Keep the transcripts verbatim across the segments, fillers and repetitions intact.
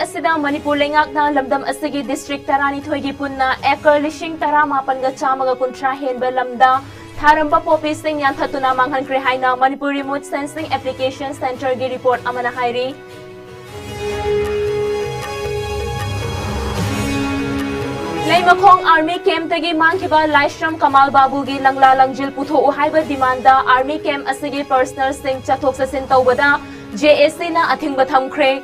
ꯑꯁꯤꯗ ꯃꯅꯤꯄꯨꯔ ꯂꯩꯉꯥꯛꯅ ꯂꯝꯗꯝ ꯑꯁꯤꯒꯤ ꯗꯤꯁꯇ꯭ꯔꯤꯛ ꯇꯔꯥꯅꯤꯊꯣꯏꯒꯤ ꯄꯨꯟꯅ ꯑꯦꯀꯔ ꯂꯤꯁꯤꯡ ꯇꯔꯥ ꯃꯥꯄꯟꯒ ꯆꯥꯝꯃꯒ ꯀꯨꯟꯊ꯭ꯔꯥ ꯍꯦꯟꯕ ꯂꯝꯗ ꯊꯥꯔꯝꯕ ꯄꯣꯄꯤꯁꯤꯡ ꯌꯥꯟꯊꯠꯇꯨꯅ ꯃꯥꯡꯍꯟꯈ꯭ꯔꯦ ꯍꯥꯏꯅ ꯃꯅꯤꯄꯨꯔ ꯔꯤꯃꯣꯠ ꯁꯦꯟꯁꯤꯡ ꯑꯦꯄ꯭ꯂꯤꯀꯦꯁꯟ ꯁꯦꯟꯇꯔꯒꯤ ꯔꯤꯄꯣꯔꯠ ꯑꯃꯅ ꯍꯥꯏꯔꯤ꯫ ꯂꯩꯃꯈꯣꯡ ꯑꯥꯔꯃꯤ ꯀꯦꯝꯞꯇꯒꯤ ꯃꯥꯡꯈꯤꯕ ꯂꯥꯏꯁ꯭ꯔꯝ ꯀꯃꯥꯜ ꯕꯥꯕꯨꯒꯤ ꯂꯪꯂꯥ ꯂꯪꯖꯤꯜ ꯄꯨꯊꯣꯛꯎ ꯍꯥꯏꯕ ꯗꯤꯃꯥꯟꯗ ꯑꯥꯔꯃꯤ ꯀꯦꯝꯞ ꯑꯁꯤꯒꯤ ꯄꯔꯁꯅꯦꯜꯁꯤꯡ ꯆꯠꯊꯣꯛ ꯆꯠꯁꯤꯟ ꯇꯧꯕꯗ ꯖꯦ ꯑꯦ ꯁꯤꯅ ꯑꯊꯤꯡꯕ ꯊꯝꯈ꯭ꯔꯦ꯫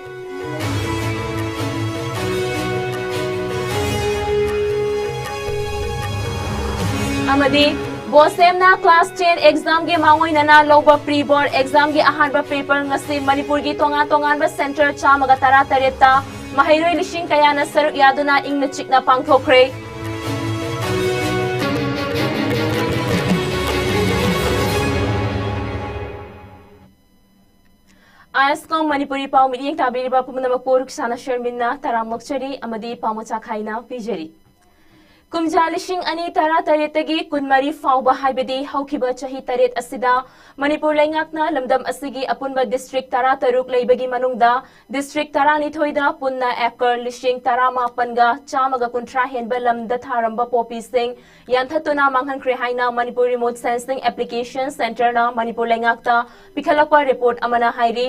ꯑꯃꯗꯤ ꯕꯣꯁꯦꯝꯅ ꯀ꯭ꯂꯥꯁ ꯇꯦꯟ ꯑꯦꯛꯖꯥꯝꯒꯤ ꯃꯥꯡꯑꯣꯏꯅꯅ ꯂꯧꯕ ꯄ꯭ꯔꯤ ꯕꯣꯔꯗ ꯑꯦꯛꯖꯥꯝꯒꯤ ꯑꯍꯥꯟꯕ ꯄꯦꯄꯔ ꯉꯁꯤ ꯃꯅꯤꯄꯨꯔꯒꯤ ꯇꯣꯉꯥꯟ ꯇꯣꯉꯥꯟꯕ ꯁꯦꯟꯇꯔ ꯆꯥꯝꯃꯒ ꯇꯔꯥ ꯇꯔꯦꯠꯇ ꯃꯍꯩꯔꯣꯏ ꯂꯤꯁꯤꯡ ꯀꯌꯥꯅ ꯁꯔꯨꯛ ꯌꯥꯗꯨꯅ ꯏꯪꯅ ꯆꯤꯛꯅ ꯄꯥꯡꯊꯣꯛꯈ꯭ꯔꯦ꯫ ꯑꯥꯏ ꯑꯦꯁ ꯀꯣꯝ ꯃꯅꯤꯄꯨꯔꯤ ꯄꯥꯎ ꯃꯤꯠꯌꯦꯡ ꯇꯥꯕꯤꯔꯤꯕ ꯄꯨꯝꯅꯃꯛꯄꯨ ꯔꯨꯛꯁꯥꯅ ꯁꯔꯃꯤꯟꯅ ꯇꯔꯥꯝꯅ ꯑꯣꯛꯆꯔꯤ ꯑꯃꯗꯤ ꯄꯥꯎ ꯃꯆꯥ ꯈꯥꯏꯅ ꯄꯤꯖꯔꯤ꯫ ꯀꯨꯝꯖꯥ ꯂꯤꯁꯤꯡ ꯑꯅꯤ ꯇꯔꯥ ꯇꯔꯦꯠꯇꯒꯤ ꯀꯨꯟꯃꯔꯤ ꯐꯥꯎꯕ, ꯍꯥꯏꯕꯗꯤ ꯍꯧꯈꯤꯕ ꯆꯍꯤ ꯇꯔꯦꯠ ꯑꯁꯤꯗ ꯃꯅꯤꯄꯨꯔ ꯂꯩꯉꯥꯛꯅ ꯂꯝꯗꯝ ꯑꯁꯤꯒꯤ ꯑꯄꯨꯟꯕ ꯗꯤꯁꯇ꯭ꯔꯤꯛ ꯇꯔꯥꯇꯔꯨꯛ ꯂꯩꯕꯒꯤ ꯃꯅꯨꯡꯗ ꯗꯤꯁꯇ꯭ꯔꯤꯛ ꯇꯔꯥꯅꯤꯊꯣꯏꯗ ꯄꯨꯟꯅ ꯑꯦꯀꯔ ꯂꯤꯁꯤꯡ ꯇꯔꯥꯃꯥꯄꯟꯒ ꯆꯥꯝꯃꯒ ꯀꯨꯟꯊ꯭ꯔꯥ ꯍꯦꯟꯕ ꯂꯝꯗ ꯊꯥꯔꯝꯕ ꯄꯣꯄꯤꯁꯤꯡ ꯌꯥꯟꯊꯠꯇꯨꯅ ꯃꯥꯡꯍꯟꯈ꯭ꯔꯦ ꯍꯥꯏꯅ ꯃꯅꯤꯄꯨꯔ ꯔꯤꯃꯣꯠ ꯁꯦꯟꯁꯤꯡ ꯑꯦꯄ꯭ꯂꯤꯀꯦꯁꯟ ꯁꯦꯟꯇꯔꯅ ꯃꯅꯤꯄꯨꯔ ꯂꯩꯉꯥꯛꯇ ꯄꯤꯈꯠꯂꯛꯄ ꯔꯤꯄꯣꯔꯠ ꯑꯃꯅ ꯍꯥꯏꯔꯤ꯫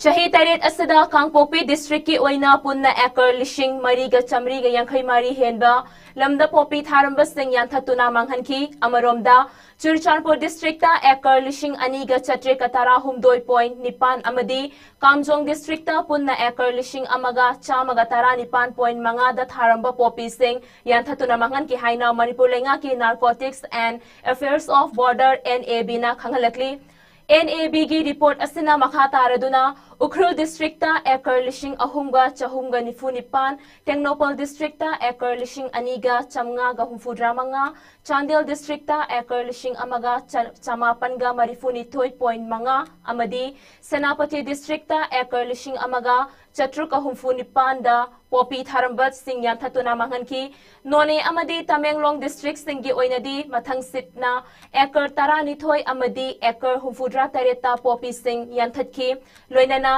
ꯆꯍꯤ ꯇꯔꯦꯠ ꯑꯁꯤꯗ ꯀꯥꯡꯄꯣꯛꯄꯤ ꯗꯤꯁꯇ꯭ꯔꯤꯛꯀꯤ ꯑꯣꯏꯅ ꯄꯨꯟꯅ ꯑꯦꯀꯔ ꯂꯤꯁꯤꯡ ꯃꯔꯤꯒ ꯆꯥꯃꯔꯤꯒ ꯌꯥꯡꯈꯩ ꯃꯔꯤ ꯍꯦꯟꯕ ꯂꯝꯗ ꯄꯣꯄꯤ ꯊꯥꯔꯝꯕꯁꯤꯡ ꯌꯥꯟꯊꯠꯇꯨꯅ ꯃꯥꯡꯍꯟꯈꯤ꯫ ꯑꯃꯔꯣꯝꯗ, ꯆꯨꯔꯆꯥꯟꯄꯨꯔ ꯗꯤꯁꯇ꯭ꯔꯤꯛꯇ ꯑꯦꯀꯔ ꯂꯤꯁꯤꯡ ꯑꯅꯤꯒ ꯆꯥꯇ꯭ꯔꯦꯠꯀ ꯇꯔꯥꯍꯨꯝꯗꯣꯏ ꯄꯣꯏꯟ ꯅꯤꯄꯥꯟ ꯑꯃꯗꯤ ꯀꯥꯝꯖꯣꯡ ꯗꯤꯁꯇ꯭ꯔꯤꯛꯇ ꯄꯨꯟꯅ ꯑꯦꯀꯔ ꯂꯤꯁꯤꯡ ꯑꯃꯒ ꯆꯥꯝꯃꯒ ꯇꯔꯥꯅꯤꯄꯥꯟ ꯄꯣꯏꯟ ꯃꯉꯥꯗ ꯊꯥꯔꯝꯕ ꯄꯣꯄꯤꯁꯤꯡ ꯌꯥꯟꯊꯠꯇꯨꯅ ꯃꯥꯡꯍꯟꯈꯤ ꯍꯥꯏꯅ ꯃꯅꯤꯄꯨꯔ ꯂꯩꯉꯥꯛꯀꯤ Narcotics and Affairs of Border, N A B ꯅ ꯈꯪꯍꯜꯂꯛꯂꯤ꯫ N A B ꯒꯤ ꯔꯤꯄꯣꯔꯠ ꯑꯁꯤꯅ ꯃꯈꯥ ꯇꯥꯔꯗꯨꯅ ꯎꯈ꯭ꯔꯨꯜ ꯗꯤꯁꯇ꯭ꯔꯤꯛꯇ ꯑꯦꯀꯔ ꯂꯤꯁꯤꯡ ꯑꯍꯨꯝꯒ ꯆꯍꯨꯝꯒ ꯅꯤꯐꯨ ꯅꯤꯄꯥꯟ, ꯇꯦꯡꯅꯧꯄꯜ ꯗꯤꯁꯇ꯭ꯔꯤꯛꯇ ꯑꯦꯀꯔ ꯂꯤꯁꯤꯡ ꯑꯅꯤꯒ ꯆꯥꯝꯃꯉꯥꯒ ꯍꯨꯝꯐꯨꯇꯔꯥ ꯃꯉꯥ, ꯆꯥꯟꯗꯦꯜ ꯗꯤꯁꯇ꯭ꯔꯤꯛꯇ ꯑꯦꯀꯔ ꯂꯤꯁꯤꯡ ꯑꯃꯒ ꯆ-, ꯆꯃꯥꯄꯟꯒ ꯃꯔꯤꯐꯨꯅꯤꯊꯣꯏ ꯄꯣꯏꯟ ꯃꯉꯥ ꯑꯃꯗꯤ ꯁꯦꯅꯥꯄꯇꯤ ꯗꯤꯁꯇ꯭ꯔꯤꯛꯇ ꯑꯦꯀꯔ ꯂꯤꯁꯤꯡ ꯑꯃꯒ ꯆꯥꯇ꯭ꯔꯨꯛꯀ ꯍꯨꯝꯐꯨ ꯅꯤꯄꯥꯟꯗ ꯄꯣꯄꯤ ꯊꯥꯔꯝꯕꯁꯤꯡ ꯌꯥꯟꯊꯠꯇꯨꯅ ꯃꯥꯡꯍꯟꯈꯤ꯫ ꯅꯣꯅꯦ ꯑꯃꯗꯤ ꯇꯃꯦꯡꯂꯣꯡ ꯗꯤꯁꯇ꯭ꯔꯤꯛꯁꯤꯡꯒꯤ ꯑꯣꯏꯅꯗꯤ ꯃꯊꯪꯁꯤꯠꯅ ꯑꯦꯀꯔ ꯇꯔꯥꯅꯤꯊꯣꯏ ꯑꯃꯗꯤ ꯑꯦꯀꯔ ꯍꯨꯝꯐꯨꯇꯔꯥ ꯇꯔꯦꯠꯇ ꯄꯣꯄꯤꯁꯤꯡ ꯌꯥꯟꯊꯠꯈꯤ꯫ ꯂꯣꯏꯅꯅ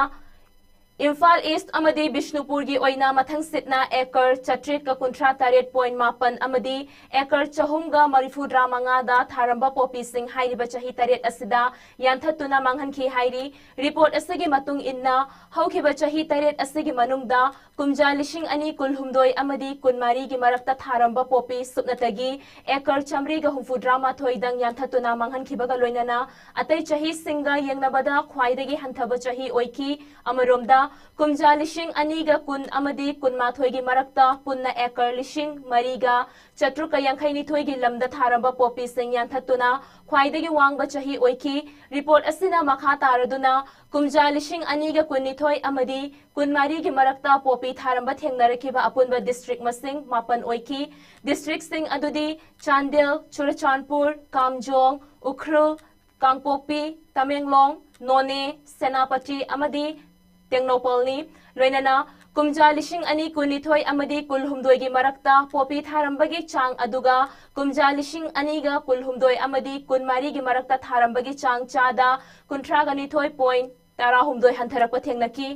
ꯏꯝꯐꯥꯜ ꯏꯁ꯭ꯠ ꯑꯃꯗꯤ ꯕꯤꯁꯅꯨꯄꯨꯔꯒꯤ ꯑꯣꯏꯅ ꯃꯊꯪꯁꯤꯠꯅ ꯑꯦꯀꯔ ꯆꯥꯇ꯭ꯔꯦꯠꯀ ꯀꯨꯟꯊ꯭ꯔꯥ ꯇꯔꯦꯠ ꯄꯣꯏꯟ ꯃꯥꯄꯟ ꯑꯃꯗꯤ ꯑꯦꯀꯔ ꯆꯍꯨꯝꯒ ꯃꯔꯤꯐꯨꯇꯔꯥ ꯃꯉꯥꯗ ꯊꯥꯔꯝꯕ ꯄꯣꯄꯤꯁꯤꯡ ꯍꯥꯏꯔꯤꯕ ꯆꯍꯤ ꯇꯔꯦꯠ ꯑꯁꯤꯗ ꯌꯥꯟꯊꯠꯇꯨꯅ ꯃꯥꯡꯍꯟꯈꯤ ꯍꯥꯏꯔꯤ꯫ ꯔꯤꯄꯣꯔꯠ ꯑꯁꯤꯒꯤ ꯃꯇꯨꯡ ꯏꯟꯅ, ꯍꯧꯈꯤꯕ ꯆꯍꯤ ꯇꯔꯦꯠ ꯑꯁꯤꯒꯤ ꯃꯅꯨꯡꯗ ꯀꯨꯝꯖꯥ ꯂꯤꯁꯤꯡ ꯑꯅꯤ ꯀꯨꯟꯍꯨꯝꯗꯣꯏ ꯑꯃꯗꯤ ꯀꯨꯟꯃꯔꯤꯒꯤ ꯃꯔꯛꯇ ꯊꯥꯔꯝꯕ ꯄꯣꯄꯤ ꯁꯨꯞꯅꯇꯒꯤ ꯑꯦꯀꯔ ꯆꯥꯃꯔꯤꯒ ꯍꯨꯝꯐꯨꯇꯔꯥ ꯃꯥꯊꯣꯏꯗꯪ ꯌꯥꯟꯊꯠꯇꯨꯅ ꯃꯥꯡꯍꯟꯈꯤꯕꯒ ꯂꯣꯏꯅꯅ ꯑꯇꯩ ꯆꯍꯤꯁꯤꯡꯒ ꯌꯦꯡꯅꯕꯗ ꯈ꯭ꯋꯥꯏꯗꯒꯤ ꯍꯟꯊꯕ ꯆꯍꯤ ꯑꯣꯏꯈꯤ꯫ ꯑꯃꯔꯣꯝꯗ, ꯀꯨꯝꯖꯥ ꯂꯤꯁꯤꯡ ꯑꯅꯤꯒ ꯀꯨꯟ ꯑꯃꯗꯤ ꯀꯨꯟꯃꯥꯊꯣꯏꯒꯤ ꯃꯔꯛꯇ ꯄꯨꯟꯅ ꯑꯦꯀꯔ ꯂꯤꯁꯤꯡ ꯃꯔꯤꯒ ꯆꯥꯇ꯭ꯔꯨꯛꯀ ꯌꯥꯡꯈꯩꯅꯤꯊꯣꯏꯒꯤ ꯂꯝꯗ ꯊꯥꯔꯝꯕ ꯄꯣꯄꯤꯁꯤꯡ ꯌꯥꯟꯊꯠꯇꯨꯅ ꯈ꯭ꯋꯥꯏꯗꯒꯤ ꯋꯥꯡꯕ ꯆꯍꯤ ꯑꯣꯏꯈꯤ꯫ ꯔꯤꯄꯣꯔꯠ ꯑꯁꯤꯅ ꯃꯈꯥ ꯇꯥꯔꯗꯨꯅ ꯀꯨꯝꯖꯥ ꯂꯤꯁꯤꯡ ꯑꯅꯤꯒ ꯀꯨꯟꯅꯤꯊꯣꯏ ꯑꯃꯗꯤ ꯀꯨꯟꯃꯔꯤꯒꯤ ꯃꯔꯛꯇ ꯄꯣꯄꯤ ꯊꯥꯔꯝꯕ ꯊꯦꯡꯅꯔꯛꯈꯤꯕ ꯑꯄꯨꯟꯕ ꯗꯤꯁꯇ꯭ꯔꯤꯛ ꯃꯁꯤꯡ ꯃꯥꯄꯟ ꯑꯣꯏꯈꯤ꯫ ꯗꯤꯁꯇ꯭ꯔꯤꯛꯁꯤꯡ ꯑꯗꯨꯗꯤ ꯆꯥꯟꯗꯦꯜ, ꯆꯨꯔꯆꯥꯟꯄꯨꯔ, ꯀꯥꯝꯖꯣꯡ, ꯎꯈ꯭ꯔꯨꯜ, ꯀꯥꯡꯄꯣꯛꯄꯤ, ꯇꯃꯦꯡꯂꯣꯡ, ꯅꯣꯅꯦ, ꯁꯦꯅꯥꯄꯇꯤ ꯑꯃꯗꯤ ꯇꯦꯡꯅꯧꯄꯜꯅꯤ꯫ ꯂꯣꯏꯅꯅ ꯀꯨꯝꯖꯥ ꯂꯤꯁꯤꯡ ꯑꯅꯤ ꯀꯨꯟꯅꯤꯊꯣꯏ ꯑꯃꯗꯤ ꯀꯨꯟꯍꯨꯝꯗꯣꯏꯒꯤ ꯃꯔꯛꯇ ꯄꯣꯄꯤ ꯊꯥꯔꯝꯕꯒꯤ ꯆꯥꯡ ꯑꯗꯨꯒ ꯀꯨꯝꯖꯥ ꯂꯤꯁꯤꯡ ꯑꯅꯤꯒ ꯀꯨꯟꯍꯨꯝꯗꯣꯏ ꯑꯃꯗꯤ ꯀꯨꯟꯃꯔꯤꯒꯤ ꯃꯔꯛꯇ ꯊꯥꯔꯝꯕꯒꯤ ꯆꯥꯡ ꯆꯥꯗ ꯀꯨꯟꯊ꯭ꯔꯥꯒ ꯅꯤꯊꯣꯏ ꯄꯣꯏꯟ ꯇꯔꯥꯍꯨꯝꯗꯣꯏ ꯍꯟꯊꯔꯛꯄ ꯊꯦꯡꯅꯈꯤ꯫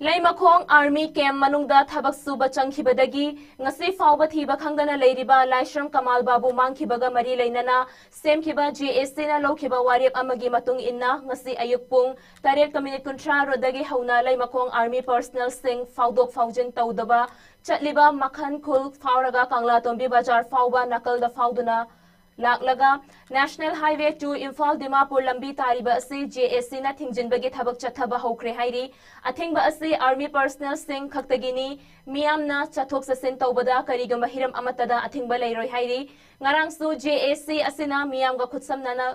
ꯂꯩꯃꯈꯣꯡ ꯑꯥꯔꯃꯤ ꯀꯦꯝꯞ ꯃꯅꯨꯡꯗ ꯊꯕꯛ ꯁꯨꯕ ꯆꯪꯈꯤꯕꯗꯒꯤ ꯉꯁꯤ ꯐꯥꯎꯕ ꯊꯤꯕ ꯈꯪꯗꯅ ꯂꯩꯔꯤꯕ ꯂꯥꯏꯁ꯭ꯔꯝ ꯀꯃꯥꯜ ꯕꯥꯕꯨ ꯃꯥꯡꯈꯤꯕꯒ ꯃꯔꯤ ꯂꯩꯅꯅ ꯁꯦꯝꯈꯤꯕ ꯖꯦ ꯑꯦ ꯁꯤꯅ ꯂꯧꯈꯤꯕ ꯋꯥꯔꯦꯞ ꯑꯃꯒꯤ ꯃꯇꯨꯡ ꯏꯟꯅ, ꯉꯁꯤ ꯑꯌꯨꯛ ꯄꯨꯡ ꯇꯔꯦꯠꯀ ꯃꯤꯅꯤꯠ ꯀꯨꯟꯊ꯭ꯔꯥ ꯗꯒꯤ ꯍꯧꯅ ꯂꯩꯃꯈꯣꯡ ꯑꯥꯔꯃꯤ ꯄꯔꯁꯅꯦꯜꯁꯤꯡ ꯐꯥꯎꯗꯣꯛ ꯐꯥꯎꯖꯤꯟ ꯇꯧꯗꯕ ꯆꯠꯂꯤꯕ ꯃꯈꯟ ꯈꯨꯜ ꯐꯥꯎꯔꯒ ꯀꯪꯂꯥꯇꯣꯝꯕꯤ ꯕꯖꯥꯔ ꯐꯥꯎꯕ ꯅꯥꯀꯜꯗ ꯐꯥꯎꯗꯨꯅ ꯂꯥꯛꯂꯒ National Highway two Imphal Dimapur ꯂꯝꯕꯤ ꯇꯥꯔꯤꯕ ꯑꯁꯤ ꯖꯦ ꯑꯦ ꯁꯤꯅ ꯊꯤꯡꯖꯤꯟꯕꯒꯤ ꯊꯕꯛ ꯆꯠꯊꯕ ꯍꯧꯈ꯭ꯔꯦ ꯍꯥꯏꯔꯤ꯫ ꯑꯊꯤꯡꯕ ꯑꯁꯤ ꯑꯥꯔꯃꯤ ꯄꯔꯁꯅꯦꯜꯁꯤꯡ ꯈꯛꯇꯒꯤꯅꯤ꯫ ꯃꯤꯌꯥꯝꯅ ꯆꯠꯊꯣꯛ ꯆꯠꯁꯤꯟ ꯇꯧꯕꯗ ꯀꯔꯤꯒꯨꯝꯕ ꯍꯤꯔꯝ ꯑꯃꯠꯇꯗ ꯑꯊꯤꯡꯕ ꯂꯩꯔꯣꯏ ꯍꯥꯏꯔꯤ꯫ ꯉꯔꯥꯡꯁꯨ ꯖꯦ ꯑꯦ ꯁꯤ ꯑꯁꯤꯅ ꯃꯤꯌꯥꯝꯒ ꯈꯨꯠꯁꯝꯅꯅ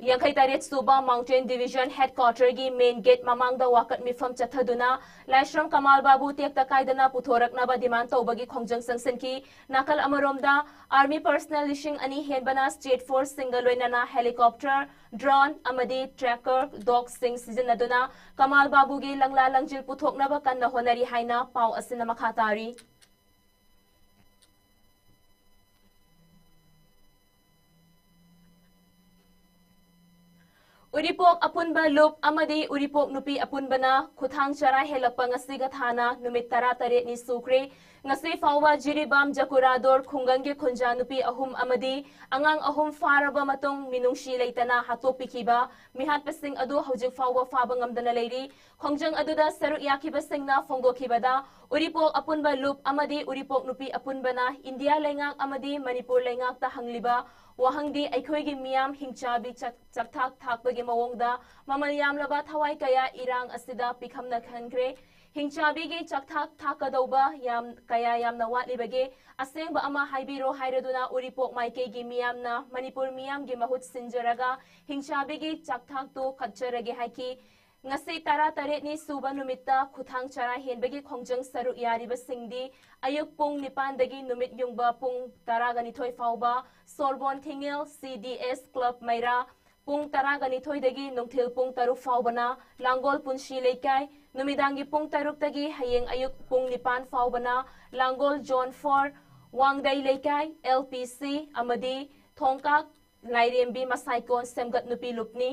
ꯌꯥꯡꯈꯩ ꯇꯔꯦꯠ ꯁꯨꯕ Mountain Division Headquarter ꯒꯤ main gate ꯃꯃꯥꯡꯗ ꯋꯥꯀꯠ ꯃꯤꯐꯝ ꯆꯠꯊꯗꯨꯅ ꯂꯥꯏꯁ꯭ꯔꯝ ꯀꯃꯥꯜ ꯕꯥꯕꯨ ꯇꯦꯛꯇ ꯀꯥꯏꯗꯅ ꯄꯨꯊꯣꯔꯛꯅꯕ demand ꯇꯧꯕꯒꯤ ꯈꯣꯡꯖꯪ ꯆꯪꯁꯤꯟꯈꯤ꯫ ꯅꯥꯀꯜ ꯑꯃꯔꯣꯝꯗ, ꯑꯥꯔꯃꯤ ꯄꯔꯁꯅꯦꯜ ꯂꯤꯁꯤꯡ ꯑꯅꯤ ꯍꯦꯟꯕꯅ state force ꯁꯤꯡꯒ ꯂꯣꯏꯅꯅ helicopter, drone ꯑꯃꯗꯤ tracker dog ꯁꯤꯡ ꯁꯤꯖꯤꯟꯅꯗꯨꯅ ꯀꯃꯥꯜ ꯕꯥꯕꯨꯒꯤ ꯂꯪꯂꯥ ꯂꯪꯖꯤꯜ ꯄꯨꯊꯣꯛꯅꯕ ꯀꯟꯅ ꯍꯣꯠꯅꯔꯤ ꯍꯥꯏꯅ ꯄꯥꯎ ꯑꯁꯤꯅ ꯃꯈꯥ ꯇꯥꯔꯤ꯫ ꯎꯔꯤꯄꯣꯛ ꯑꯄꯨꯟꯕ ꯂꯨꯞ ꯑꯃꯗꯤ ꯎꯔꯤꯄꯣꯛ ꯅꯨꯄꯤ ꯑꯄꯨꯟꯕꯅ ꯈꯨꯊꯥꯡ ꯆꯔꯥ ꯍꯦꯜꯂꯛꯄ ꯉꯁꯤꯒ ꯊꯥꯅ ꯅꯨꯃꯤꯠ ꯇꯔꯥꯇꯔꯦꯠꯅꯤ ꯁꯨꯈ꯭ꯔꯦ꯫ ꯉꯁꯤ ꯐꯥꯎꯕ ꯖꯤꯔꯤꯕꯥꯝ ꯖꯀꯨꯔꯥꯗꯣꯔ ꯈꯨꯡꯒꯪꯒꯤ ꯈꯨꯟꯖꯥ ꯅꯨꯄꯤ ꯑꯍꯨꯝ ꯑꯃꯗꯤ ꯑꯉꯥꯡ ꯑꯍꯨꯝ ꯐꯥꯔꯕ ꯃꯇꯨꯡ ꯃꯤꯅꯨꯡꯁꯤ ꯂꯩꯇꯅ ꯍꯥꯠꯇꯣꯛꯄꯤꯈꯤꯕ ꯃꯤꯍꯥꯠꯄꯁꯤꯡ ꯑꯗꯨ ꯍꯧꯖꯤꯛ ꯐꯥꯎꯕ ꯐꯥꯕ ꯉꯝꯗꯅ ꯂꯩꯔꯤ꯫ ꯈꯣꯡꯖꯪ ꯑꯗꯨꯗ ꯁꯔꯨꯛ ꯌꯥꯈꯤꯕꯁꯤꯡꯅ ꯐꯣꯡꯗꯣꯛꯈꯤꯕꯗ, ꯎꯔꯤꯄꯣꯛ ꯑꯄꯨꯟꯕ ꯂꯨꯞ ꯑꯃꯗꯤ ꯎꯔꯤꯄꯣꯛ ꯅꯨꯄꯤ ꯑꯄꯨꯟꯕꯅ ꯏꯟꯗꯤꯌꯥ ꯂꯩꯉꯥꯛ ꯑꯃꯗꯤ ꯃꯅꯤꯄꯨꯔ ꯂꯩꯉꯥꯛꯇ ꯍꯪꯂꯤꯕ ꯋꯥꯍꯪꯗꯤ ꯑꯩꯈꯣꯏꯒꯤ ꯃꯤꯌꯥꯝ ꯍꯤꯡꯆꯥꯕꯤ ꯆꯥꯛ-, ꯆꯥꯛꯊꯥꯛ ꯊꯥꯛꯄꯒꯤ ꯃꯑꯣꯡꯗ ꯃꯃꯜ ꯌꯥꯝꯂꯕ ꯊꯋꯥꯏ ꯀꯌꯥ ꯏꯔꯥꯡ ꯑꯁꯤꯗ ꯄꯤꯈꯝꯅ ꯈꯟꯈ꯭ꯔꯦ꯫ ꯍꯤꯡꯆꯥꯕꯤꯒꯤ ꯆꯥꯛꯊꯥꯛ ꯊꯥꯛꯀꯗꯧꯕ ꯌꯥꯝ, ꯀꯌꯥ ꯌꯥꯝꯅ ꯋꯥꯠꯂꯤꯕꯒꯦ? ꯑꯁꯦꯡꯕ ꯑꯃ ꯍꯥꯏꯕꯤꯔꯣ ꯍꯥꯏꯔꯗꯨꯅ ꯎꯔꯤꯄꯣꯛ ꯃꯥꯏꯀꯩꯒꯤ ꯃꯤꯌꯥꯝꯅ ꯃꯅꯤꯄꯨꯔ ꯃꯤꯌꯥꯝꯒꯤ ꯃꯍꯨꯠ ꯁꯤꯟꯖꯔꯒ ꯍꯤꯡꯆꯥꯕꯤꯒꯤ ꯆꯥꯛꯊꯥꯛꯇꯨ ꯀꯠꯆꯔꯒꯦ ꯍꯥꯏꯈꯤ꯫ ꯉꯁꯤ ꯇꯔꯥꯇꯔꯦꯠꯅꯤ ꯁꯨꯕ ꯅꯨꯃꯤꯠꯇ ꯈꯨꯊꯥꯡ ꯆꯔꯥ ꯍꯦꯟꯕꯒꯤ ꯈꯣꯡꯖꯪ ꯁꯔꯨꯛ ꯌꯥꯔꯤꯕꯁꯤꯡꯗꯤ ꯑꯌꯨꯛ ꯄꯨꯡ ꯅꯤꯄꯥꯟꯗꯒꯤ ꯅꯨꯃꯤꯠ ꯌꯨꯡꯕ ꯄꯨꯡ ꯇꯔꯥꯒ ꯅꯤꯊꯣꯏ ꯐꯥꯎꯕ ꯁꯣꯔꯕꯣꯟ ꯊꯤꯡꯉꯦꯜ ꯁꯤ ꯗꯤ ꯑꯦꯁ ꯀ꯭ꯂꯕ ꯃꯩꯔꯥ, ꯄꯨꯡ ꯇꯔꯥꯒ ꯅꯤꯊꯣꯏꯗꯒꯤ ꯅꯨꯡꯊꯤꯜ ꯄꯨꯡ ꯇꯔꯨꯛ ꯐꯥꯎꯕꯅ ꯂꯥꯡꯒꯣꯜ ꯄꯨꯟꯁꯤ ꯂꯩꯀꯥꯏ, ꯅꯨꯃꯤꯗꯥꯡꯒꯤ ꯄꯨꯡ ꯇꯔꯨꯛꯇꯒꯤ ꯍꯌꯦꯡ ꯑꯌꯨꯛ ꯄꯨꯡ ꯅꯤꯄꯥꯟ ꯐꯥꯎꯕꯅ ꯂꯥꯡꯒꯣꯜ ꯖꯣꯟ ꯐꯣꯔ, ꯋꯥꯡꯗꯩ ꯂꯩꯀꯥꯏ, ꯑꯦꯜ ꯄꯤ ꯁꯤ ꯑꯃꯗꯤ ꯊꯣꯡꯀꯥꯛ ꯂꯥꯏꯔꯦꯝꯕꯤ ꯃꯁꯥꯏꯀꯣꯟ ꯁꯦꯝꯒꯠ ꯅꯨꯄꯤ ꯂꯨꯞꯅꯤ꯫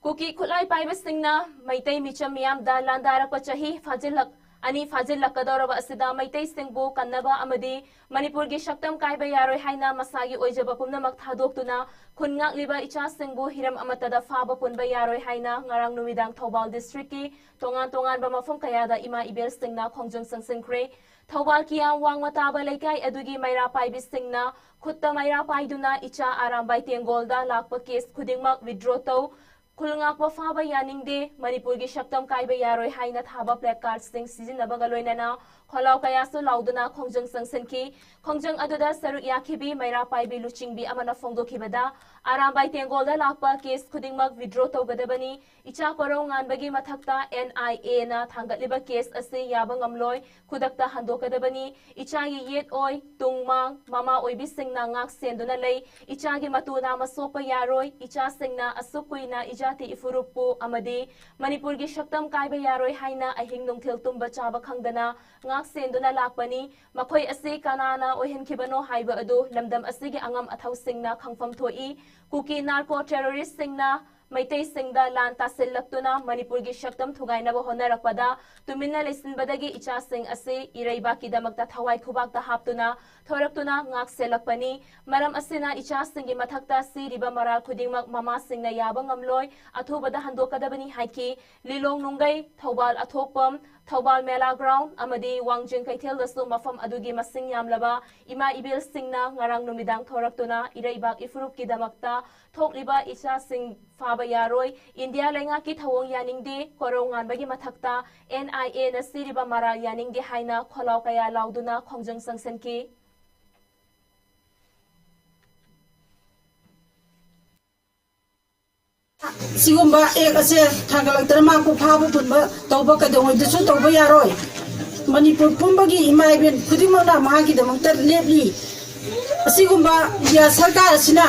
ꯀꯨꯀꯤ ꯈꯨꯠꯂꯥꯏ ꯄꯥꯏꯕꯁꯤꯡꯅ ꯃꯩꯇꯩ ꯃꯤꯆꯝ ꯃꯤꯌꯥꯝꯗ ꯂꯥꯟꯗꯥꯔꯛꯄ ꯆꯍꯤ ꯐꯥꯖꯤꯜꯂꯛ-, ꯑꯅꯤ ꯐꯥꯖꯤꯜꯂꯛꯀꯗꯧꯔꯕ ꯑꯁꯤꯗ ꯃꯩꯇꯩꯁꯤꯡꯕꯨ ꯀꯟꯅꯕ ꯑꯃꯗꯤ ꯃꯅꯤꯄꯨꯔꯒꯤ ꯁꯛꯇꯝ ꯀꯥꯏꯕ ꯌꯥꯔꯣꯏ ꯍꯥꯏꯅ ꯃꯁꯥꯒꯤ ꯑꯣꯏꯖꯕ ꯄꯨꯝꯅꯃꯛ ꯊꯥꯗꯣꯛꯇꯨꯅ ꯈꯨꯟ ꯉꯥꯛꯂꯤꯕ ꯏꯆꯥꯁꯤꯡꯕꯨ ꯍꯤꯔꯝ ꯑꯃꯠꯇꯗ ꯐꯥꯕ ꯄꯨꯟꯕ ꯌꯥꯔꯣꯏ ꯍꯥꯏꯅ ꯉꯔꯥꯡ ꯅꯨꯃꯤꯗꯥꯡ ꯊꯧꯕꯥꯜ ꯗꯤꯁꯇ꯭ꯔꯤꯛꯀꯤ ꯇꯣꯉꯥꯟ ꯇꯣꯉꯥꯟꯕ ꯃꯐꯝ ꯀꯌꯥꯗ ꯏꯃꯥ ꯏꯕꯦꯜꯁꯤꯡꯅ ꯈꯣꯡꯖꯪ ꯆꯪꯁꯤꯟꯈ꯭ꯔꯦ꯫ ꯊꯧꯕꯥꯜ ꯀꯤꯌꯥꯝ ꯋꯥꯡꯃ ꯇꯥꯕ ꯂꯩꯀꯥꯏ ꯑꯗꯨꯒꯤ ꯃꯩꯔꯥ ꯄꯥꯏꯕꯤꯁꯤꯡꯅ ꯈꯨꯠꯇ ꯃꯩꯔꯥ ꯄꯥꯏꯗꯨꯅ ꯏꯆꯥ ꯑꯔꯥꯝꯕꯥꯏ ꯇꯦꯡꯒꯣꯜꯗ ꯂꯥꯛꯄ ꯀꯦꯁ ꯈꯨꯗꯤꯡꯃꯛ ꯋꯤꯗ꯭ꯔꯣ ꯇꯧ, ꯈꯨꯜ ꯉꯥꯛꯄ ꯐꯥꯕ ꯌꯥꯅꯤꯡꯗꯦ, ꯃꯅꯤꯄꯨꯔꯒꯤ ꯁꯛꯇꯝ ꯀꯥꯏꯕ ꯌꯥꯔꯣꯏ ꯍꯥꯏꯅ ꯊꯥꯕ ꯄ꯭ꯂꯦꯀꯥꯔꯗꯁꯤꯡ ꯁꯤꯖꯤꯟꯅꯕꯒ ꯂꯣꯏꯅꯅ ꯈꯣꯜꯂꯥꯎ ꯀꯌꯥꯁꯨ ꯂꯥꯎꯗꯨꯅ ꯈꯣꯡꯖꯪ ꯆꯪꯁꯤꯟꯈꯤ꯫ ꯈꯣꯡꯖꯪ ꯑꯗꯨꯗ ꯁꯔꯨꯛ ꯌꯥꯈꯤꯕꯤ ꯃꯩꯔꯥ ꯄꯥꯏꯕꯤ ꯂꯨꯆꯤꯡꯕꯤ ꯑꯃꯅ ꯐꯣꯡꯗꯣꯛꯈꯤꯕꯗ, ꯑꯔꯥꯝꯕꯥꯏ ꯇꯦꯡꯒꯣꯜꯗ ꯂꯥꯛꯄ ꯀꯦꯁ ꯈꯨꯗꯤꯡꯃꯛ ꯋꯤꯗ꯭ꯔꯣ ꯇꯧꯒꯗꯕꯅꯤ, ꯏꯆꯥ ꯀꯣꯔꯧ ꯉꯥꯟꯕꯒꯤ ꯃꯊꯛꯇ N I A ꯅ ꯊꯥꯡꯒꯠꯂꯤꯕ case ꯑꯁꯤ ꯌꯥꯕ ꯉꯝꯂꯣꯏ, ꯈꯨꯗꯛꯇ ꯍꯟꯗꯣꯛꯀꯗꯕꯅꯤ꯫ ꯏꯆꯥꯒꯤ ꯌꯦꯠ ꯑꯣꯏ, ꯇꯨꯡ ꯃꯥꯡ, ꯃꯃꯥ ꯑꯣꯏꯕꯤꯁꯤꯡꯅ ꯉꯥꯛ ꯁꯦꯟꯗꯨꯅ ꯂꯩ꯫ ꯏꯆꯥꯒꯤ ꯃꯇꯨ ꯅꯥꯝꯃ ꯁꯣꯛꯄ ꯌꯥꯔꯣꯏ꯫ ꯏꯆꯥꯁꯤꯡꯅ ꯑꯁꯨꯛ ꯀꯨꯏꯅ ꯏꯖꯥꯇꯤ ꯏꯐꯨꯔꯨꯞꯄꯨ ꯑꯃꯗꯤ ꯃꯅꯤꯄꯨꯔꯒꯤ ꯁꯛꯇꯝ ꯀꯥꯏꯕ ꯌꯥꯔꯣꯏ ꯍꯥꯏꯅ ꯑꯍꯤꯡ ꯅꯨꯡꯊꯤꯜ ꯇꯨꯝꯕ ꯆꯥꯕ ꯈꯪꯗꯅ ꯉꯥꯛ ꯁꯦꯟꯗꯨꯅ ꯂꯥꯛꯄꯅꯤ꯫ ꯃꯈꯣꯏ ꯑꯁꯤ ꯀꯅꯥꯅ ꯑꯣꯏꯍꯟꯈꯤꯕꯅꯣ ꯍꯥꯏꯕ ꯑꯗꯨ ꯂꯝꯗꯝ ꯑꯁꯤꯒꯤ ꯑꯉꯝ ꯑꯊꯧꯁꯤꯡꯅ ꯈꯪꯐꯝ ꯊꯣꯛꯏ꯫ ꯀꯨꯀꯤ narco terrorist ꯁꯤꯡꯅ ꯃꯩꯇꯩꯁꯤꯡꯗ ꯂꯥꯟ ꯇꯥꯁꯤꯜꯂꯛꯇꯨꯅ ꯃꯅꯤꯄꯨꯔꯒꯤ ꯁꯛꯇꯝ ꯊꯨꯒꯥꯏꯅꯕ ꯍꯣꯠꯅꯔꯛꯄꯗ ꯇꯨꯃꯤꯟꯅ ꯂꯩꯁꯤꯟꯕꯗꯒꯤ ꯏꯆꯥꯁꯤꯡ ꯑꯁꯤ ꯏꯔꯩꯕꯥꯛꯀꯤꯗꯃꯛꯇ ꯊꯋꯥꯏ ꯈꯨꯕꯥꯛꯇ ꯍꯥꯞꯇꯨꯅ ꯊꯣꯔꯛꯇꯨꯅ ꯉꯥꯛ ꯁꯦꯜꯂꯛꯄꯅꯤ꯫ ꯃꯔꯝ ꯑꯁꯤꯅ ꯏꯆꯥꯁꯤꯡꯒꯤ ꯃꯊꯛꯇ ꯁꯤꯔꯤꯕ ꯃꯔꯥꯜ ꯈꯨꯗꯤꯡꯃꯛ ꯃꯃꯥꯁꯤꯡꯅ ꯌꯥꯕ ꯉꯝꯂꯣꯏ, ꯑꯊꯨꯕꯗ ꯍꯟꯗꯣꯛꯀꯗꯕꯅꯤ ꯍꯥꯏꯈꯤ꯫ ꯂꯤꯂꯣꯡ ꯅꯨꯡꯒꯩ, ꯊꯧꯕꯥꯜ ꯑꯊꯣꯛꯄꯝ, ꯊꯧꯕꯥꯜ ꯃꯦꯂꯥ ground ꯑꯃꯗꯤ ꯋꯥꯡꯖꯤꯡ ꯀꯩꯊꯦꯜꯗꯁꯨ ꯃꯐꯝ ꯑꯗꯨꯒꯤ ꯃꯁꯤꯡ ꯌꯥꯝꯂꯕ ꯏꯃꯥ ꯏꯕꯦꯜꯁꯤꯡꯅ ꯉꯔꯥꯡ ꯅꯨꯃꯤꯗꯥꯡ ꯊꯣꯔꯛꯇꯨꯅ ꯏꯔꯩꯕꯥꯛ ꯏꯐꯨꯔꯨꯞꯀꯤꯗꯃꯛꯇ ꯊꯣꯛꯂꯤꯕ ꯏꯆꯥꯁꯤꯡ ꯐꯥꯕ ꯌꯥꯔꯣꯏ, ꯏꯟꯗꯤꯌꯥ ꯂꯩꯉꯥꯛꯀꯤ ꯊꯧꯑꯣꯡ ꯌꯥꯅꯤꯡꯗꯦ, ꯀꯣꯔꯧ ꯉꯥꯟꯕꯒꯤ ꯃꯊꯛꯇ N I A ꯅ ꯁꯤꯔꯤꯕ ꯃꯔꯥꯜ ꯌꯥꯅꯤꯡꯗꯦ ꯍꯥꯏꯅ ꯈꯣꯜꯂꯥꯎ ꯀꯌꯥ ꯂꯥꯎꯗꯨꯅ ꯈꯣꯡꯖꯪ ꯆꯪꯁꯤꯟꯈꯤ꯫ ꯁꯤꯒꯨꯝꯕ act ꯑꯁꯦ ꯊꯥꯡꯒꯠꯂꯛꯇꯅ ꯃꯥ ꯐꯥꯕ ꯄꯨꯟꯕ ꯇꯧꯕ ꯀꯩꯗꯧꯉꯩꯗꯁꯨ ꯇꯧꯕ ꯌꯥꯔꯣꯏ꯫ ꯃꯅꯤꯄꯨꯔ ꯄꯨꯝꯕꯒꯤ ꯏꯃꯥ ꯏꯕꯦꯟ ꯈꯨꯗꯤꯡꯃꯛꯅ ꯃꯍꯥꯛꯀꯤꯗꯃꯛꯇ ꯂꯦꯞꯂꯤ꯫ ꯑꯁꯤꯒꯨꯝꯕ ꯏꯟꯗꯤꯌꯥ ꯁꯔꯀꯥꯔ ꯑꯁꯤꯅ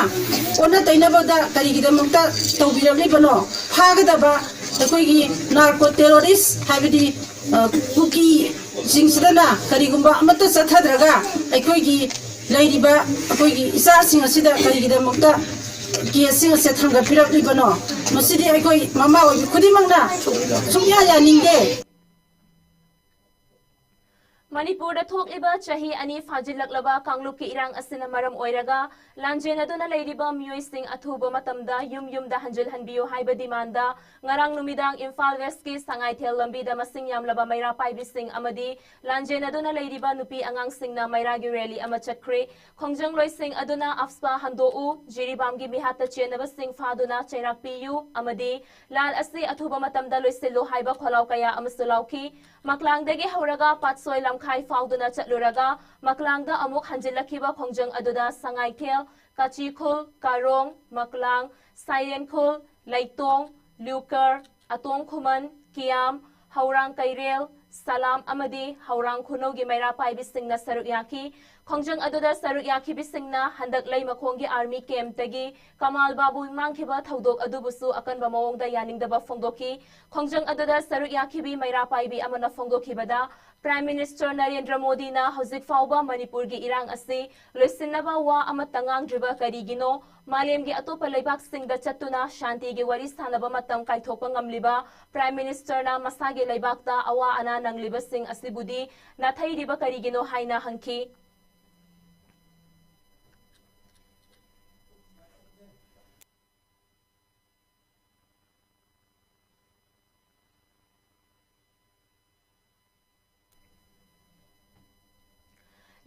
ꯑꯣꯟꯅ ꯇꯩꯅꯕꯗ ꯀꯔꯤꯒꯤꯗꯃꯛꯇ ꯇꯧꯕꯤꯔꯛꯂꯤꯕꯅꯣ? ꯐꯥꯒꯗꯕ ꯑꯩꯈꯣꯏꯒꯤ narco terrorist ꯍꯥꯏꯕꯗꯤ, ꯑ, ꯀꯨꯀꯤꯁꯤꯡꯁꯤꯗꯅ ꯀꯔꯤꯒꯨꯝꯕ ꯑꯃꯠꯇ ꯆꯠꯊꯗ꯭ꯔꯒ ꯑꯩꯈꯣꯏꯒꯤ ꯂꯩꯔꯤꯕ ꯑꯩꯈꯣꯏꯒꯤ ꯏꯆꯥꯁꯤꯡ ꯑꯁꯤꯗ ꯀꯔꯤꯒꯤꯗꯃꯛꯇ case ꯁꯤꯡ ꯑꯁꯦ ꯊꯥꯡꯒꯠꯄꯤꯔꯛꯂꯤꯕꯅꯣ? ꯃꯁꯤꯗꯤ ꯑꯩꯈꯣꯏ ꯃꯃꯥ ꯑꯣꯏꯕꯤ ꯈꯨꯗꯤꯡꯃꯛꯅ ꯁꯨꯡꯌꯥ ꯌꯥꯅꯤꯡꯗꯦ꯫ ꯃꯅꯤꯄꯨꯔꯗ ꯊꯣꯛꯂꯤꯕ ꯆꯍꯤ ꯑꯅꯤ ꯐꯥꯖꯤꯜꯂꯛꯂꯕ ꯀꯥꯡꯂꯨꯞꯀꯤ ꯏꯔꯥꯡ ꯑꯁꯤꯅ ꯃꯔꯝ ꯑꯣꯏꯔꯒ ꯂꯥꯟꯖꯦꯟꯅꯗꯨꯅ ꯂꯩꯔꯤꯕ ꯃꯤꯑꯣꯏꯁꯤꯡ ꯑꯊꯨꯕ ꯃꯇꯝꯗ ꯌꯨꯝ ꯌꯨꯝꯗ ꯍꯟꯖꯤꯜꯍꯟꯕꯤꯌꯨ ꯍꯥꯏꯕ demand ꯉꯔꯥꯡ ꯅꯨꯃꯤꯗꯥꯡ ꯏꯝꯐꯥꯜ West ꯀꯤ ꯁꯉꯥꯏꯊꯦꯜ ꯂꯝꯕꯤꯗ ꯃꯁꯤꯡ ꯌꯥꯝꯂꯕ ꯃꯩꯔꯥ ꯄꯥꯏꯕꯤꯁꯤꯡ ꯑꯃꯗꯤ ꯂꯥꯟꯖꯦꯟꯅꯗꯨꯅ ꯂꯩꯔꯤꯕ ꯅꯨꯄꯤ ꯑꯉꯥꯡꯁꯤꯡꯅ ꯃꯩꯔꯥꯒꯤ rally ꯑꯃ ꯆꯠꯈ꯭ꯔꯦ꯫ ꯈꯣꯡꯖꯪꯂꯣꯏꯁꯤꯡ ꯑꯗꯨꯅ ꯑꯐꯁꯄꯥ ꯍꯟꯗꯣꯛꯎ, ꯖꯤꯔꯤꯕꯥꯝꯒꯤ ꯃꯤꯍꯥꯠꯇ ꯆꯦꯟꯅꯕꯁꯤꯡ ꯐꯥꯗꯨꯅ ꯆꯩꯔꯥꯛ ꯄꯤꯌꯨ ꯑꯃꯗꯤ ꯂꯥꯟ ꯑꯁꯤ ꯑꯊꯨꯕ ꯃꯇꯝꯗ ꯂꯣꯏꯁꯤꯜꯂꯨ ꯍꯥꯏꯕ ꯈꯣꯜꯂꯥꯎ ꯀꯌꯥ ꯑꯃꯁꯨ ꯂꯥꯎꯈꯤ꯫ ꯃꯀ꯭ꯂꯥꯡꯗꯒꯤ ꯍꯧꯔꯒ ꯄꯥꯠꯁꯣꯏ ꯂꯝꯈꯥꯏ ꯐꯥꯎꯗꯨꯅ ꯆꯠꯂꯨꯔꯒ ꯃꯀ꯭ꯂꯥꯡꯗ ꯑꯃꯨꯛ ꯍꯟꯖꯤꯜꯂꯛꯈꯤꯕ ꯈꯣꯡꯖꯪ ꯑꯗꯨꯗ ꯁꯉꯥꯏꯊꯦꯜ, ꯀꯥꯆꯤꯈꯨꯜ, ꯀꯥꯔꯣꯡ, ꯃꯀ꯭ꯂꯥꯡ, ꯁꯥꯏꯔꯦꯟꯈꯨꯜ, ꯂꯩꯇꯣꯡ, ꯂꯨꯀꯔ, ꯑꯇꯣꯡ ꯈꯨꯃꯟ, ꯀꯤꯌꯥꯝ, ꯍꯧꯔꯥꯡ ꯀꯩꯔꯦꯜ, ꯁꯂꯥꯝ ꯑꯃꯗꯤ ꯍꯧꯔꯥꯡ ꯈꯨꯅꯧꯒꯤ ꯃꯩꯔꯥ ꯄꯥꯏꯕꯤꯁꯤꯡꯅ ꯁꯔꯨꯛ ꯌꯥꯈꯤ꯫ ꯈꯣꯡꯖꯪ ꯑꯗꯨꯗ ꯁꯔꯨꯛ ꯌꯥꯈꯤꯕꯤꯁꯤꯡꯅ ꯍꯟꯗꯛ ꯂꯩꯃꯈꯣꯡꯒꯤ ꯑꯥꯔꯃꯤ ꯀꯦꯝꯞꯇꯒꯤ ꯀꯃꯥꯜ ꯕꯥꯕꯨ ꯃꯥꯡꯈꯤꯕ ꯊꯧꯗꯣꯛ ꯑꯗꯨꯕꯨꯁꯨ ꯑꯀꯟꯕ ꯃꯑꯣꯡꯗ ꯌꯥꯅꯤꯡꯗꯕ ꯐꯣꯡꯗꯣꯛꯈꯤ꯫ ꯈꯣꯡꯖꯪ ꯑꯗꯨꯗ ꯁꯔꯨꯛ ꯌꯥꯈꯤꯕꯤ ꯃꯩꯔꯥ ꯄꯥꯏꯕꯤ ꯑꯃꯅ ꯐꯣꯡꯗꯣꯛꯈꯤꯕꯗ, ꯄ꯭ꯔꯥꯏꯝ ꯃꯤꯅꯤꯁꯇꯔ ꯅꯔꯦꯟꯗ꯭ꯔ ꯃꯣꯗꯤꯅ ꯍꯧꯖꯤꯛ ꯐꯥꯎꯕ ꯃꯅꯤꯄꯨꯔꯒꯤ ꯏꯔꯥꯡ ꯑꯁꯤ ꯂꯣꯏꯁꯤꯟꯅꯕ ꯋꯥ ꯑꯃꯠꯇ ꯉꯥꯡꯗ꯭ꯔꯤꯕ ꯀꯔꯤꯒꯤꯅꯣ? ꯃꯥꯂꯦꯝꯒꯤ ꯑꯇꯣꯞꯄ ꯂꯩꯕꯥꯛꯁꯤꯡꯗ ꯆꯠꯇꯨꯅ ꯁꯥꯟꯇꯤꯒꯤ ꯋꯥꯔꯤ ꯁꯥꯟꯅꯕ ꯃꯇꯝ ꯀꯥꯏꯊꯣꯛꯄ ꯉꯝꯂꯤꯕ ꯄ꯭ꯔꯥꯏꯝ ꯃꯤꯅꯤꯁꯇꯔꯅ ꯃꯁꯥꯒꯤ ꯂꯩꯕꯥꯛꯇ ꯑꯋꯥ ꯑꯅꯥ ꯅꯪꯂꯤꯕꯁꯤꯡ ꯑꯁꯤꯕꯨꯗꯤ ꯅꯥꯊꯩꯔꯤꯕ ꯀꯔꯤꯒꯤꯅꯣ ꯍꯥꯏꯅ ꯍꯪꯈꯤ꯫